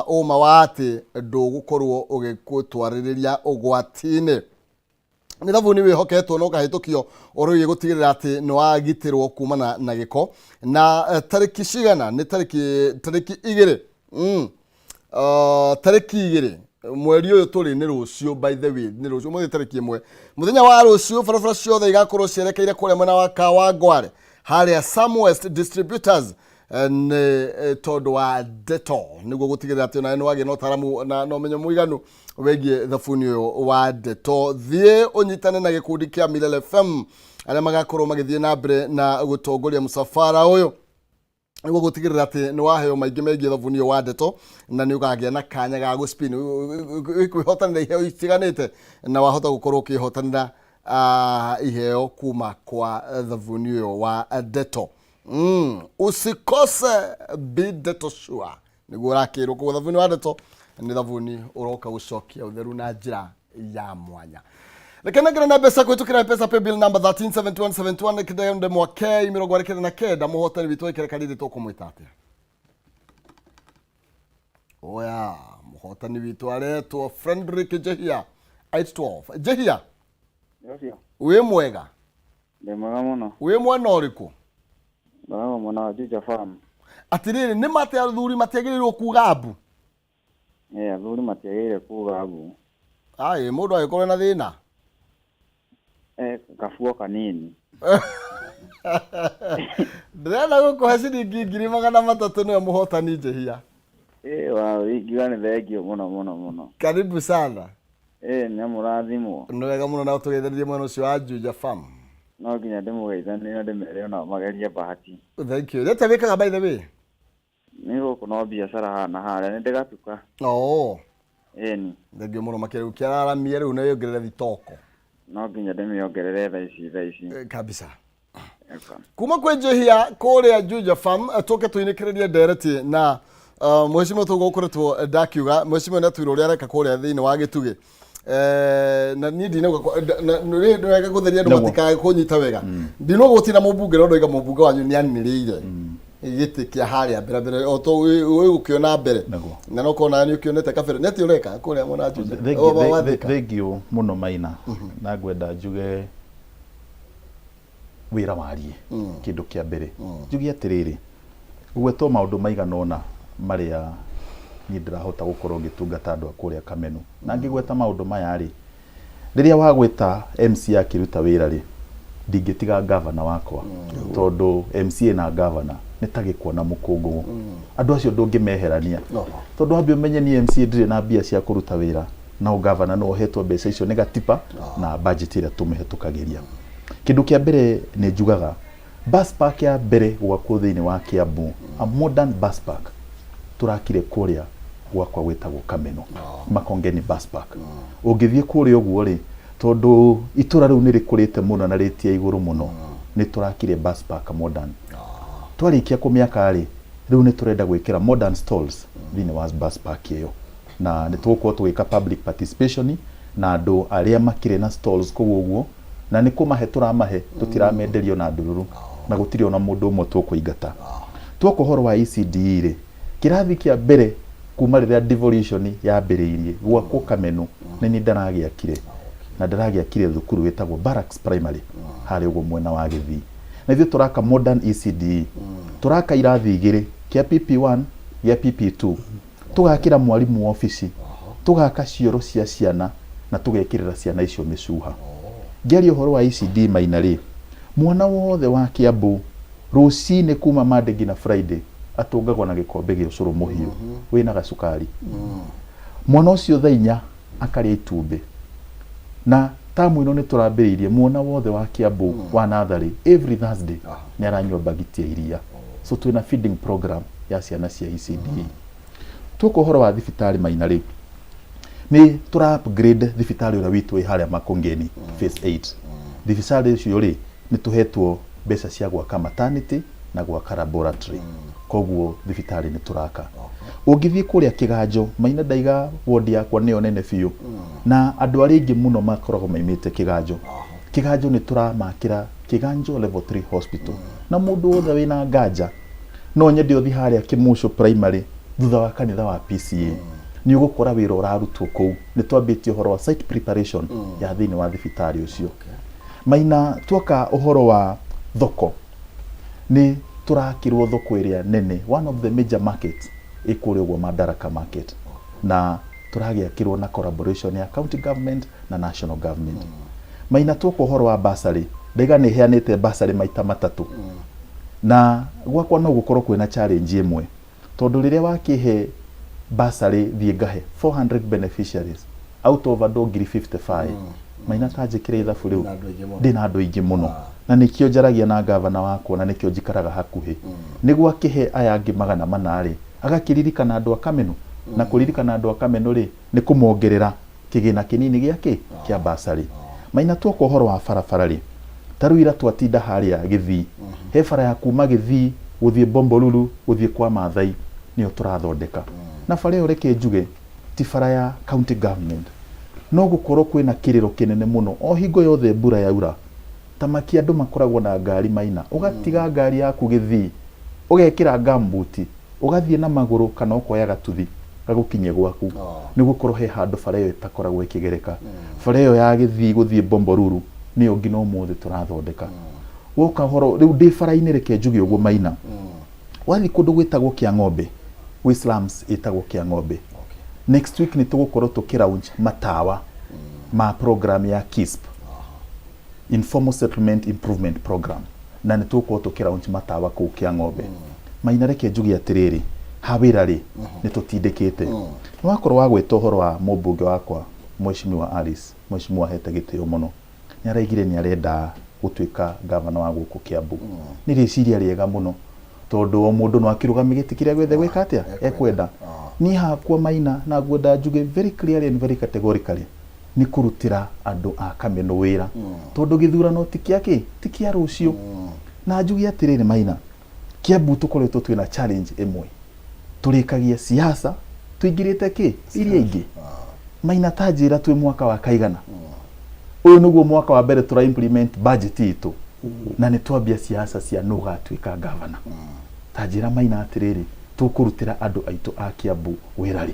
Speaker 2: ũma wa atĩ ndũgũkorwo ũgĩgũtwarĩrĩria ũgwati-inĩ. Nĩ thabuni wĩhoketwo na ũkahĩtũkio ũrĩa ũgiĩ gũtigĩrĩra atĩ nĩ wagitĩrwo kumana na gĩko. Na tarĩki cigana? Nĩ tarĩki 2. Tarĩki 2 mweri ũyũ tũrĩ, nĩ rũciũ, by the way, nĩ rũciũ, ũmũthĩ tarĩki 1. Mũthenya wa rũciũ barabara ciothe igakorwo cierekeire kũrĩa mwena wa Kawangware, harĩa Samwest Distributors, nĩ tondũ wa Dettol, nĩguo gũtigĩrĩra atĩ onawe nĩ wagĩa na ũtaaramu na ũmenyo mũiganu wĩgiĩ thabuni ũyũ wa Dettol. Thiĩ ũnyitane na gĩkundi kĩa Milele FM arĩa magakorwo magĩthiĩ na mbere na gũtongoria mũcabara ũyũ, nĩguo gũtigĩrĩra atĩ nĩ waheo maingĩ megiĩ thabuni ũyũ wa Dettol, na nĩ ũkagĩa na kanya ga gũspin kwĩhotanĩra iheo itiganĩte, na wahota gũkorwo ũkĩhotanĩra iheo kuma kwa thabuni ũyũ wa Dettol. Usikose, be Dettol sure, nĩguo ũrakĩrwo. Koguo thabuni wa Dettol nĩ thabuni ũroka gũcokia ũtheru na njĩra ya mwanya. Reke nengere na mbeca kũhĩtũkĩra M-Pesa paybill number 137171, kĩndemwa K 99. Mũhotani witũ aikare karĩrĩ, tũkũmwĩta atĩa? Oya, mũhotani witũ aretwo Frederick Njehia 812. Njehia, wĩ mwega?
Speaker 16: Ndĩ mwega mũno.
Speaker 2: Wĩ mwena ũrĩkũ?
Speaker 16: Ngoragwo mwena wa Juja Farm.
Speaker 2: Atĩrĩrĩ, nĩ mate athuri matiagĩrĩirwo kuga mbu?
Speaker 16: Eh, athuri matiagĩrĩire kuga mbu.
Speaker 2: Ai, mũndũ angĩkorwo na thĩna?
Speaker 16: Eh, kabuo kanini.
Speaker 2: Ndĩrenda gũkũhe ciringi 300,000, nĩwe mũhotani, Njehia.
Speaker 16: Eh, wa ingiuga nĩ thengio mũno mũno mũno.
Speaker 2: Karibu sana.
Speaker 16: Eh, nĩ mũrathimwo.
Speaker 2: Nĩ wega mũno, na tũgeithanirie mwena ũcio wa Juja Farm.
Speaker 16: No nginya ndĩmũgeithanie na ndĩmere onao magerie bahati.
Speaker 2: Thank you. Rĩte wĩkaga, by the way?
Speaker 16: Nĩ gũkũ no biacara haha na harĩa, nĩ ndĩgatuka.
Speaker 2: Oo.
Speaker 16: Ĩni.
Speaker 2: Thengio mũno makĩria, rĩu kĩararamie rĩu na wĩongerere thitoko.
Speaker 16: No nginya ndĩmĩongerere thaa ici thaa ici.
Speaker 2: Kabisa.
Speaker 16: Eka.
Speaker 2: Kuma kwĩ Njehia kũrĩa Juja Farm, tũke tũinĩkĩrĩrie ndereti na mheshimiwa tũguo ũkoretwo ndakiuga. Mheshimiwa nĩ atwĩra ũrĩa areka kũrĩa thĩinĩ wa gĩtugĩ. Na niĩ ndinauga nĩ wega gũtheria andũ matikae kũnyita wega. Ndinauga gũtirĩ na mũmbunge, no ndoiga mũmbunge wanyu nĩ anĩrĩire gĩtĩ kĩa harĩa mbere mbere o to ũgũkĩona mbere, na no kona nĩ ũkĩonete kabere. Nĩ atĩ ũreka kũrĩa mwena wa Juja? Wa Thika?
Speaker 3: Thengio mũno Maina, na ngwenda njuge wĩra warie. Kĩndũ kĩa mbere njuge atĩrĩrĩ, gũgwetwo maũndũ maigana ũna marĩa niĩ ndĩrahota gũkorwo ngĩtungata andũ a kũrĩa Kamenu, na ngĩgweta maũndũ maya rĩ, rĩrĩa wagwĩta MCA akĩruta wĩra rĩ, ndingĩtiga gavana wakwa, tondũ MCA na gavana Nĩ ta gĩkwa na mũkũngũgũ. Andũ acio ndũngĩmeherania. Tondũ wambe ũmenye niĩ MCA ndirĩ na mbia cia kũruta wĩra, no gavana nĩwe ũhetwo mbeca icio nĩ gatiba na budget ĩrĩa tũmĩhetũkagĩria. Kĩndũ kĩa mbere nĩ njugaga, bus park ya mbere gwakwo thĩinĩ wa Kiambu, a modern bus park, tũrakire kũrĩa gwakwa gwĩtagwo Kameno, Makongeni bus park. Ũngĩthiĩ kũrĩa ũguo rĩ, tondũ itũra rĩu nĩ rĩkũrĩte mũno na rĩtia igũrũ mũno, nĩ tũrakire bus park modern. Twarĩkia kũmĩaka rĩ, rĩu nĩ tũrenda gwĩkĩra modern stalls thĩinĩ wa bus park ĩyo. Na nĩ tũgũkorwo tũgĩka public participation na andũ arĩa makĩrĩ na stalls kũu ũguo, na nĩ kũmahe tũramahe, tũtiramenderia ona ndururu, na gũtirĩ ona mũndũ ũmwe tũkũingata. Tuoka ũhoro wa ECDE rĩ, kĩrathi kĩa mbere kuma rĩrĩa devolution yambĩrĩirie gwakwo Kameno, nĩ niĩ ndaragĩakire, na ndĩragĩakire thukuru wĩtagwo Barracks Primary harĩa ũguo mwena wa Gĩthii. Na ithuĩ tũraka modern ECDE, tũraka irathi igĩrĩ, kĩa PP1 gĩa PP2, tũgakĩra mwarimũ obici, tũgaka cioro cia ciana na tũgekĩrĩra ciana icio mĩcuha. Ngĩaria ũhoro wa ECD Maina rĩ, mwana wothe wa Kiambu rũcinĩ kuma Monday nginya Friday atũngagwo na gĩkombe gĩa ũcũrũ mũhiũ wĩna gacukari. Mwana ũcio thaa inya akarĩa itumbĩ. Na tamu ĩno nĩ tũrambĩrĩirie mwana wothe wa Kiambu wa natharĩ every Thursday nĩ aranyua bagiti ya iria. So twĩna feeding program ya ciana cia ECD. Tuoka ũhoro wa thibitarĩ Maina rĩ, nĩ tũra upgrade thibitarĩ ũrĩa witũ wĩ harĩa Makongeni phase 8. Thibitarĩ ũcio rĩ, nĩ tũhetwo mbeca cia gwaka maternity na gwaka laboratory. Koguo thibitarĩ nĩ tũraka. Ũngĩthiĩ kũrĩa Kĩganjo, Maina ndaiga ward yakwa nĩyo nene biũ, na andũ arĩa aingĩ mũno makoragwo maimĩte Kĩganjo. Kĩganjo nĩ tũramakĩra Kĩganjo level 3 hospital. Na mũndũ wothe wĩna nganja, no nyende ũthiĩ harĩa Kĩmũcũ primary thutha wa kanitha wa PCA. Nĩ ũgũkora wĩra ũrarutwo kũu. Nĩ twambĩtie ũhoro wa site preparation ya thĩinĩ wa thibitarĩ ũcio. Maina, tuoka ũhoro wa thoko, nĩ tũrakĩrwo thoko ĩrĩa nene, one of the major markets ĩ kũrĩa ũguo Madaraka market. Na tũragĩakĩrwo na collaboration ya county government na national government. Maina, tuoka ũhoro wa bursary, ndaiga nĩ heanĩte bursary maita matatũ. Na gwakwa no gũkorwo kwĩna challenge ĩmwe, tondũ rĩrĩa wakĩhe bursary thiĩ ngahe 400 beneficiaries out of andũ ngiri 55, Maina ta njĩkĩre ithabu rĩu, ndĩna andũ aingĩ mũno, na nĩkĩo njaragia na gavana wakwa, na nĩkĩo njikaraga hakuhĩ, nĩguo akĩhe aya angĩ 400 rĩ, agakĩririkana andũ a Kameno, na kũririkana andũ a Kameno rĩ, nĩ kũmongerera kĩgĩna kĩnini gĩa kĩ kĩa bursary. Maina, tuoka ũhoro wa barabara rĩ, ta rĩu ira twatinda harĩa Gĩthii, he bara ya kuma Gĩthii gũthiĩ Bombolulu gũthiĩ kwa Maathai, nĩyo tũrathondeka. Na bara ĩyo reke njuge ti bara ya county government, no gũkorwo kwĩna kĩrĩro kĩnene mũno o hingo yothe mbura yaura, ta maki andũ makoragwo na ngari Maina, ũgatiga ngari yaku Gĩthii, ũgekĩra gumboot, ũgathiĩ na magũrũ kana ũkoya gatuthi gagũkinyie gwaku, nĩ gũkorwo he handũ bara ĩyo ĩtakoragwo ĩkĩgereka. Bara ĩyo ya Gĩthii gũthiĩ Bombolulu nĩyo nginya ũmũthĩ tũrathondeka. Woka ũhoro rĩu ndĩ bara-inĩ, reke njuge ũguo Maina, wathiĩ kũndũ gwĩtagwo Kĩang'ombe, gwĩ slums ĩtagwo Kĩang'ombe, next week nĩ tũgũkorwo tũkĩ launch matawa ma program ya KISP, Informal Settlement Improvement Program, na nĩ tũgũkorwo tũkĩ launch matawa kũu Kĩang'ombe. Maina, reke njuge atĩrĩrĩ, ha wĩra rĩ, nĩ tũtindĩkĩte. Nĩ wakorwo wagweta ũhoro wa mũmbunge wakwa Mheshimiwa Alice, Mheshimiwa ahete gĩtĩo mũno, nĩ araigire nĩ arenda gũtuĩka gavana wa gũkũ Kiambu. Nĩ rĩciria rĩega mũno, tondũ o mũndũ no akĩrũgame gĩtĩ kĩrĩa gĩothe gwĩka atĩa ekwenda. Niĩ hakwa Maina, na ngwenda njuge very clearly and very categorically, nĩ kũrutĩra andũ a Kameno wĩra, tondũ gĩthurano ti kĩa kĩ ti kĩa rũciũ. Na njuge atĩrĩrĩ Maina, Kiambu tũkoretwo twĩna challenge ĩmwe, tũrĩkagia siasa tũingĩrĩte kĩ iria ingĩ. Maina, ta njĩra, twĩ mwaka wa kaigana? Ũyũ nĩguo mwaka wa mbere tũra implement budget itũ, na nĩ twambia siasa cia nũ ũgatuĩka gavana. Ta njĩra Maina atĩrĩrĩ, tũkũrutĩra andũ aitũ a Kiambu wĩra rĩ?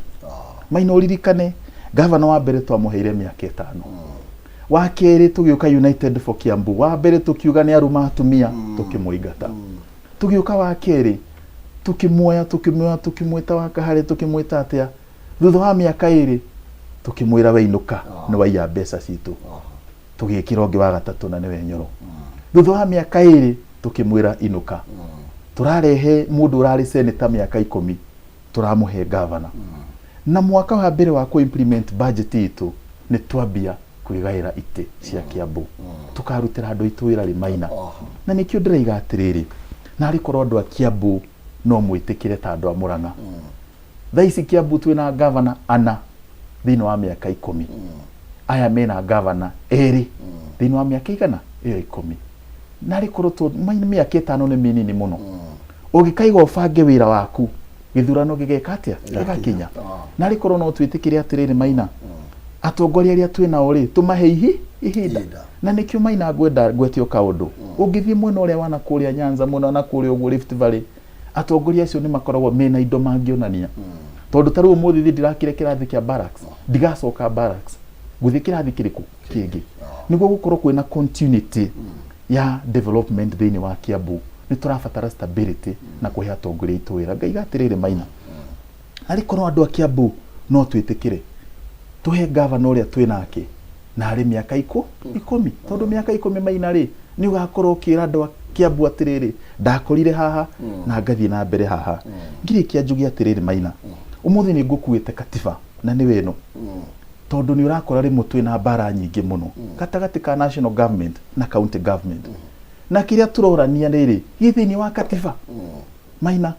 Speaker 3: Maina, ũririkane gavana wa mbere twamũheire mĩaka 5, wa kerĩ tũgĩũka United for Kiambu, wa mbere tũkiuga nĩ aruma atumia, tũkĩmũingata. Tũgĩũka wa kerĩ tũkĩmuoya, tũkĩmuoya, tũkĩmwĩta wa Kahare, tũkĩmwĩta atĩa, thutha wa mĩaka 2 tũkĩmwĩra weinũka, nĩ waiya mbeca citũ. Tũgĩkĩra ũngĩ wa gatatũ na nĩwe Nyoro, thutha wa mĩaka 2 tũkĩmwĩra inũka. Tũrarehe mũndũ ũrarĩ senator mĩaka ikũmi, tũramũhe gavana. Na mwaka wa mbere wa kũ implement budget itũ nĩ twambia kwĩgaĩra itĩ cia Kiambu. Tũkarutĩra andũ aitũ wĩra rĩ Maina. Na nĩkĩo ndĩraiga atĩrĩrĩ, narĩ korwo andũ a Kiambu no mwĩtĩkĩre ta andũ a Murang'a. Thaa ici Kiambu twĩna gavana ana thĩinĩ wa mĩaka ikũmi. Aya mena gavana erĩ thĩinĩ wa mĩaka igana ĩyo ikũmi. Narĩ korwo tũ mĩaka ĩtano nĩ mĩnini mũno. Ũngĩkaiga ũbange wĩra waku gĩthurano gĩgeka atĩa? Gĩgakinya. Narĩ korwo no twĩtĩkĩre atĩrĩrĩ Maina, atongoria arĩa twĩ nao rĩ, tũmahe ihi ihinda. Na nĩkĩo Maina ngwenda ngwete o kaũndũ. Ũngĩthiĩ mwena ũrĩa wa na kũrĩa Nyanza, mwena wa na kũrĩa ũguo Rift Valley, atongoria acio nĩ makoragwo mena indo mangĩonania. Tondũ ta rĩu ũmũthĩ thiĩ ndirakire kĩrathi kĩa barracks, ndigacoka barracks, ngũthiĩ kĩrathi kĩrĩkũ kĩngĩ. Nĩguo gũkorwo kwĩna continuity ya development thĩinĩ wa Kiambu, nĩ tũrabatara stability na kũhe atongoria aitũ wĩra. Ngaiga atĩrĩrĩ Maina, arĩ korwo andũ a Kiambu no twĩtĩkĩre tũhe gavana ũrĩa twĩ nake na arĩ mĩaka ikũmi, tondũ mĩaka ikũmi Maina rĩ, nĩ ũgakorwo ũkĩra andũ a Kiambu atĩrĩrĩ, ndakorire haha na ngathiĩ na mbere haha. Ngĩrĩkia njuge atĩrĩrĩ Maina, ũmũthĩ nĩ ngũkuĩte katiba na nĩwe ĩno, tondũ nĩ ũrakora rĩmwe twĩna mbara nyingĩ mũno gatagatĩ ka national government na county government. Na kĩrĩa tũrorania rĩrĩ gĩ thĩinĩ wa katiba Maina,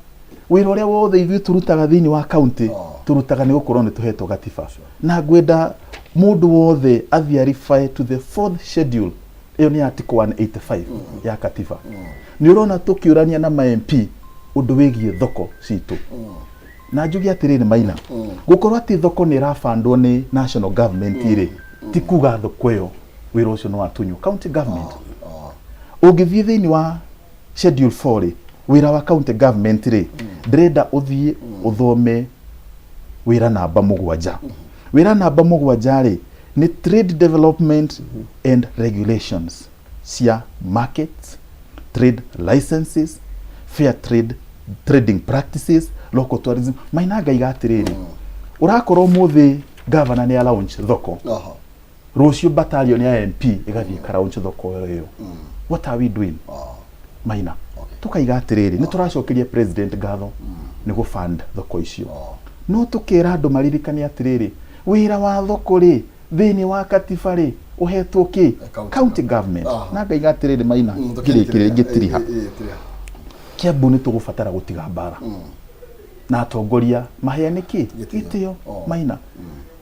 Speaker 3: wĩra ũrĩa wothe ithuĩ tũrutaga thĩinĩ wa county tũrutaga nĩ gũkorwo nĩ tũhetwo gatiba. Na ngwenda mũndũ wothe athiĩ a refer to the fourth schedule, ĩyo nĩ article 185 ya katiba. Nĩ ũrona tũkĩũrania na ma MP ũndũ wĩgiĩ thoko citũ. Na njuge atĩrĩrĩ Maina, gũkorwo atĩ thoko nĩ ĩrabandwo nĩ national government rĩ, ti kuga thoko ĩyo wĩra ũcio nĩ watunywo county government. Ũngĩthiĩ thĩinĩ wa schedule 4 rĩ, wĩra wa county government rĩ, ndĩrenda ũthiĩ ũthome wĩra namba mũgwanja. Wĩra namba mũgwanja rĩ, nĩ trade development and regulations cia markets, trade licenses, fair trade, trading practices, local tourism. Maina ngaiga atĩrĩrĩ, ũrakorwo ũmũthĩ governor nĩ a launch thoko, rũciũ battalion ya MP ĩgathiĩ ĩka launch thoko ĩyo. What are we doing? Maina, tukaiga atĩrĩrĩ, nĩ tũracokeria president ngatho nĩ gũ fund thoko icio, no tũkera andũ maririkane atĩrĩrĩ, wĩra wa thoko rĩ thĩinĩ wa katiba rĩ ũhetwo kĩ county government. Na ngaiga atĩrĩrĩ Maina, ngĩrĩkĩrĩria ngĩtiriha, Kiambu nĩ tũgũbatara gũtiga mbara na atongoria maheane kĩ gĩtĩo. Maina,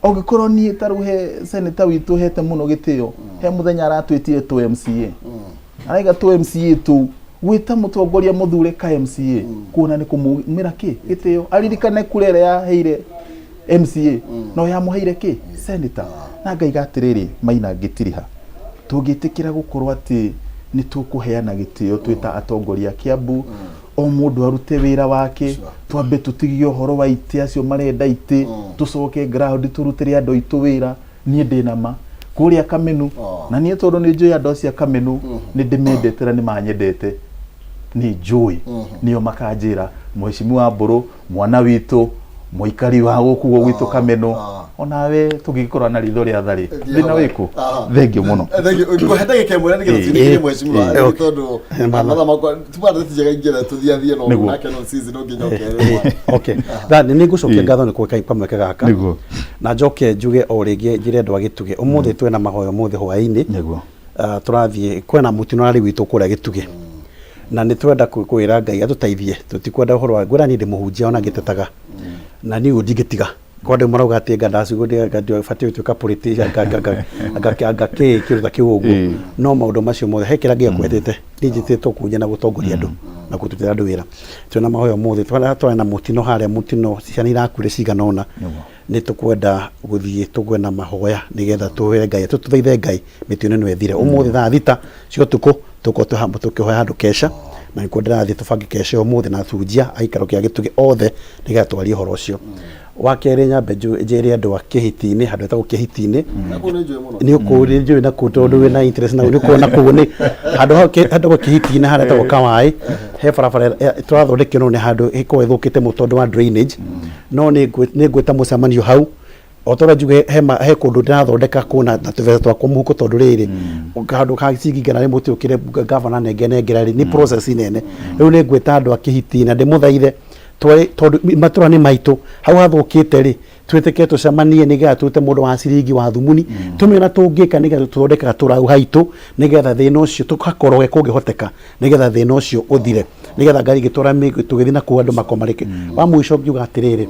Speaker 3: ũngĩkorwo niĩ ta rĩu he senator witũ hete mũno gĩtĩo, he mũthenya aratwĩtire tũ MCA, araiga tũ MCA tũu gwĩta mũtongoria mũthure ka MCA kuona nĩ kũmũmĩra kĩ gĩtĩo, aririkane kura ĩrĩa yaheire MCA no yamũheire kĩ senator. Na ngaiga atĩrĩrĩ Maina, ngĩtiriha, tũngĩtĩkĩra gũkorwo atĩ nĩ tũkũheana gĩtĩo twĩ ta atongoria a Kiambu, o mũndũ arute wĩra wake, twambe tũtigie ũhoro wa itĩ, acio marenda itĩ, tũcoke ground tũrutĩre andũ aitũ wĩra. Niĩ ndĩ na ma kũrĩa Kamenu, na niĩ tondũ nĩ njũĩ andũ acio a Kamenu nĩ ndĩmendete na nĩ manyendete, nĩ njũĩ nĩo makanjĩra mheshimiwa Mbũrũ, mwana witũ, mũikari wa gũkũ gwitũ Kamenu, onawe tũngĩgĩkorwo na ritho rĩa tharĩ thĩna wĩkũ. Thengiũ mũno.
Speaker 2: Thank you. Ngũhe ndagĩka ĩmwe na nĩgetha tũinĩkĩrie mheshimiwa tondũ mathaa makwa tuma tũtijaga ingĩra tũthiathie no nake no sisi no nginya ũkerwo.
Speaker 1: Okay. Nĩ ngũcokia ngatho nĩ kũhe kamweke gaka. Na njoke njuge o rĩngĩ njĩre andũ a Gĩtugĩ ũmũthĩ twĩna mahoya ũmũthĩ hwaĩ-inĩ. Tũrathiĩ kwĩna mũtino ũrarĩ gwitũ kũrĩa Gĩtugĩ. Na nĩ tũrenda kwĩra Ngai atũteithie, tũtikwenda ũhoro wa ngwĩra niĩ ndĩ mũhunjia ona ngĩtetaga. Na niĩ ũguo ndingĩtiga. Kwa andũ marauga atĩ anga ndacigũ batiĩ gũtuĩka politician anga kĩ kĩndũ ta kĩu ũguo. No maũndũ macio mothe he kĩrĩa Ngai akwetete. Niĩ njĩtĩtwo kũhunjia na gũtongoria andũ na kũrutĩra andũ wĩra. Twĩna mahoya ũmũthĩ, twarĩ na mũtino harĩa, mũtino ciana irakuire cigana ũna. Nĩ tũkwenda gũthiĩ tũgwe na mahoya nĩgetha tũhoe Ngai tũthaithe Ngai mĩtino ĩno ĩthire. Ũmũthĩ thaa thita cia ũtukũ tũkorwo tũkĩhoya handũ kesha, na nĩkuo ndĩrathiĩ tũbange kesha ũmũthĩ na ahunjia a gĩikaro kĩa Gĩtugĩ othe nĩgetha twarie ũhoro ũcio. Wa kerĩ nyambe njĩre andũ a Kĩhiti-inĩ, handũ hetagwo Kĩhiti-inĩ, nĩ ũkũũ nĩ njũĩ na kũu tondũ wĩna interest na nĩ ũkuona kũu nĩ handũ hau handũ Kĩhiti-inĩ harĩa hetagwo Kawaĩ, he barabara tũrathondekio no nĩ handũ ĩkoragwo ĩthũkĩte mũno tondũ wa drainage, no nĩ ngwĩta mũcemanio hau O ta ũrĩa njuge he ma- he kũndũ ndĩrathondeka kũna na tũbeca twakwa mũhuko, tondũ rĩrĩ handũ ka ciringi 100 tũkĩre gavana nenge nengera rĩ, nĩ process nene. Rĩu nĩ ngwĩta andũ a Kĩhiti na ndĩmũthaithe tware, tondũ matũra nĩ maitũ, hau hathũkĩte rĩ, twĩtĩke tũcemanie nĩgetha tũrute mũndũ wa ciringi wa thumuni, tũmenye na tũngĩka nĩgetha tũthondeke gatũrau haitũ, nĩgetha thĩna ũcio tũgakoroge kũngĩhoteka, nĩgetha thĩna ũcio ũthire, nĩgetha ngari ĩgĩtwara tũgĩthiĩ na kũu andũ makomarĩke. Wa mũico ngiuga atĩrĩrĩ,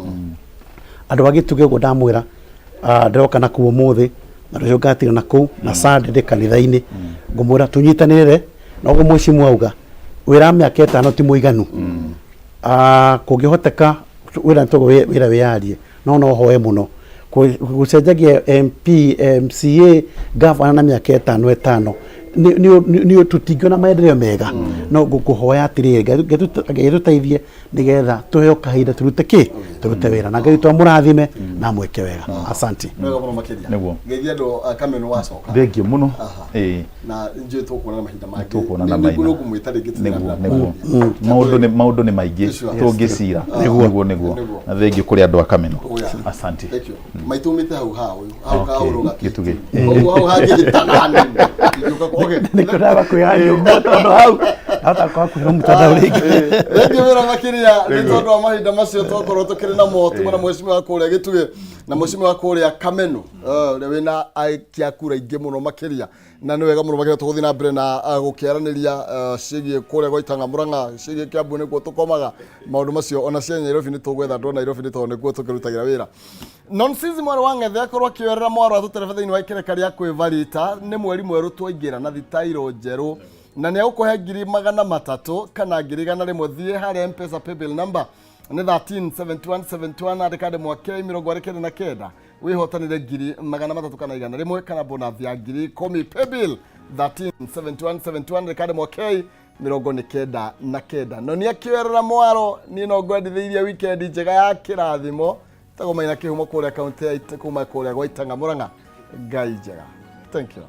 Speaker 1: andũ a Gĩtugĩ ũguo ndamwĩra, ndĩroka na kũu ũmũthĩ na rũciũ ngatinda na kũu na Sunday ndĩ kanitha-inĩ. Ngũmwĩra tũnyitanĩre na ũguo mheshimiwa auga, wĩra wa mĩaka 5 ti mũiganu. Kũngĩhoteka wĩra nĩ tũguo wĩra wĩyarie, no no hoe mũno gũcenjagia MP, MCA, gavana na mĩaka ĩtano ĩtano nĩ tũtingĩona maendeleo mega. No ngũhoya atĩrĩrĩ, Ngai tũteithie nĩgetha tũheo kahinda tũrute kĩ tũrute wĩra, na Ngai witũ amũrathime na amwĩke wega. Asante.
Speaker 2: Nĩ wega mũno makĩria.
Speaker 3: Nĩguo.
Speaker 2: Ngeithia andũ a Kameno wacoka.
Speaker 3: Thengiũ mũno. Ĩĩ.
Speaker 2: Na njũĩ tũkuonana mahinda mangĩ.
Speaker 3: Tũkuonana
Speaker 2: Nĩ-
Speaker 3: maina.
Speaker 2: nĩ ngũmwĩta rĩngĩ tũthiĩ na
Speaker 3: Nĩguo,
Speaker 2: mbere
Speaker 3: nĩguo.
Speaker 2: kwaranĩria.
Speaker 3: Maũndũ nĩ maingĩ
Speaker 2: Sure.
Speaker 3: tũngĩcira.
Speaker 2: Nĩguo.
Speaker 3: Nĩguo, nĩguo.
Speaker 2: Nĩguo.
Speaker 3: Na thengiũ kũrĩ andũ a Kameno.
Speaker 2: Oh, yeah.
Speaker 3: Asante.
Speaker 2: Thank you. Maitũ umĩte hau ha ũyũ. Hau ka
Speaker 3: Okay.
Speaker 2: ũrũga.
Speaker 3: Gĩtugĩ.
Speaker 2: Koguo hau hangĩhĩtana hanini. Ingĩũka okay.
Speaker 1: Nĩkĩo ndaba kwĩyanyũmba, tondũ hau ndahota kwaga kwĩra mtandao rĩngĩ.
Speaker 2: Thengiũ wĩra makĩria nĩ tondũ wa mahinda macio twakorwo tũkĩrĩ namo, tuma na mheshimiwa wa kũrĩa Gĩtugĩ na mheshimiwa wa kũrĩa Kameno, ũrĩa wĩna aikia kura aingĩ mũno makĩria, na nĩ wega mũno makĩria. Tũgũthiĩ na mbere na gũkĩaranĩria ciĩgiĩ kũrĩa gwa Itang'a Mũrang'a, ciĩgiĩ Kĩambu nĩkuo tũkomaga maũndũ macio, ona cia Nairobi nĩ tũgwetha andũ a Nairobi nĩ tondũ nĩkuo tũkĩrutagĩra wĩra. Nonsizi mwarĩ wa Ng'ethe akorwo akĩoerera mwaro atũterebe thĩinĩ wa ikereka rĩa kwĩvarita. Nĩ mweri mwerũ twaingĩra na thitairo njerũ, na nĩ egũkũhe 300,000 kana 100,000. Thiĩ harĩa Mpesa paybill number nĩ 137171, andĩka ndemwa K 29, wĩhotanĩre 300,000 kana 100 kana bonus ya 10,000. Paybill 137171, andĩka ndemwa K 99. No nĩ akĩoerera mwaro, niĩ no ngwendithĩirie weekend njega ya kĩrathimo. Tagwo Maina Kĩhumo kũrĩa kaunti ya kuma kũrĩa gwa Itang'a Mũrang'a. Ngai njega. Thank you.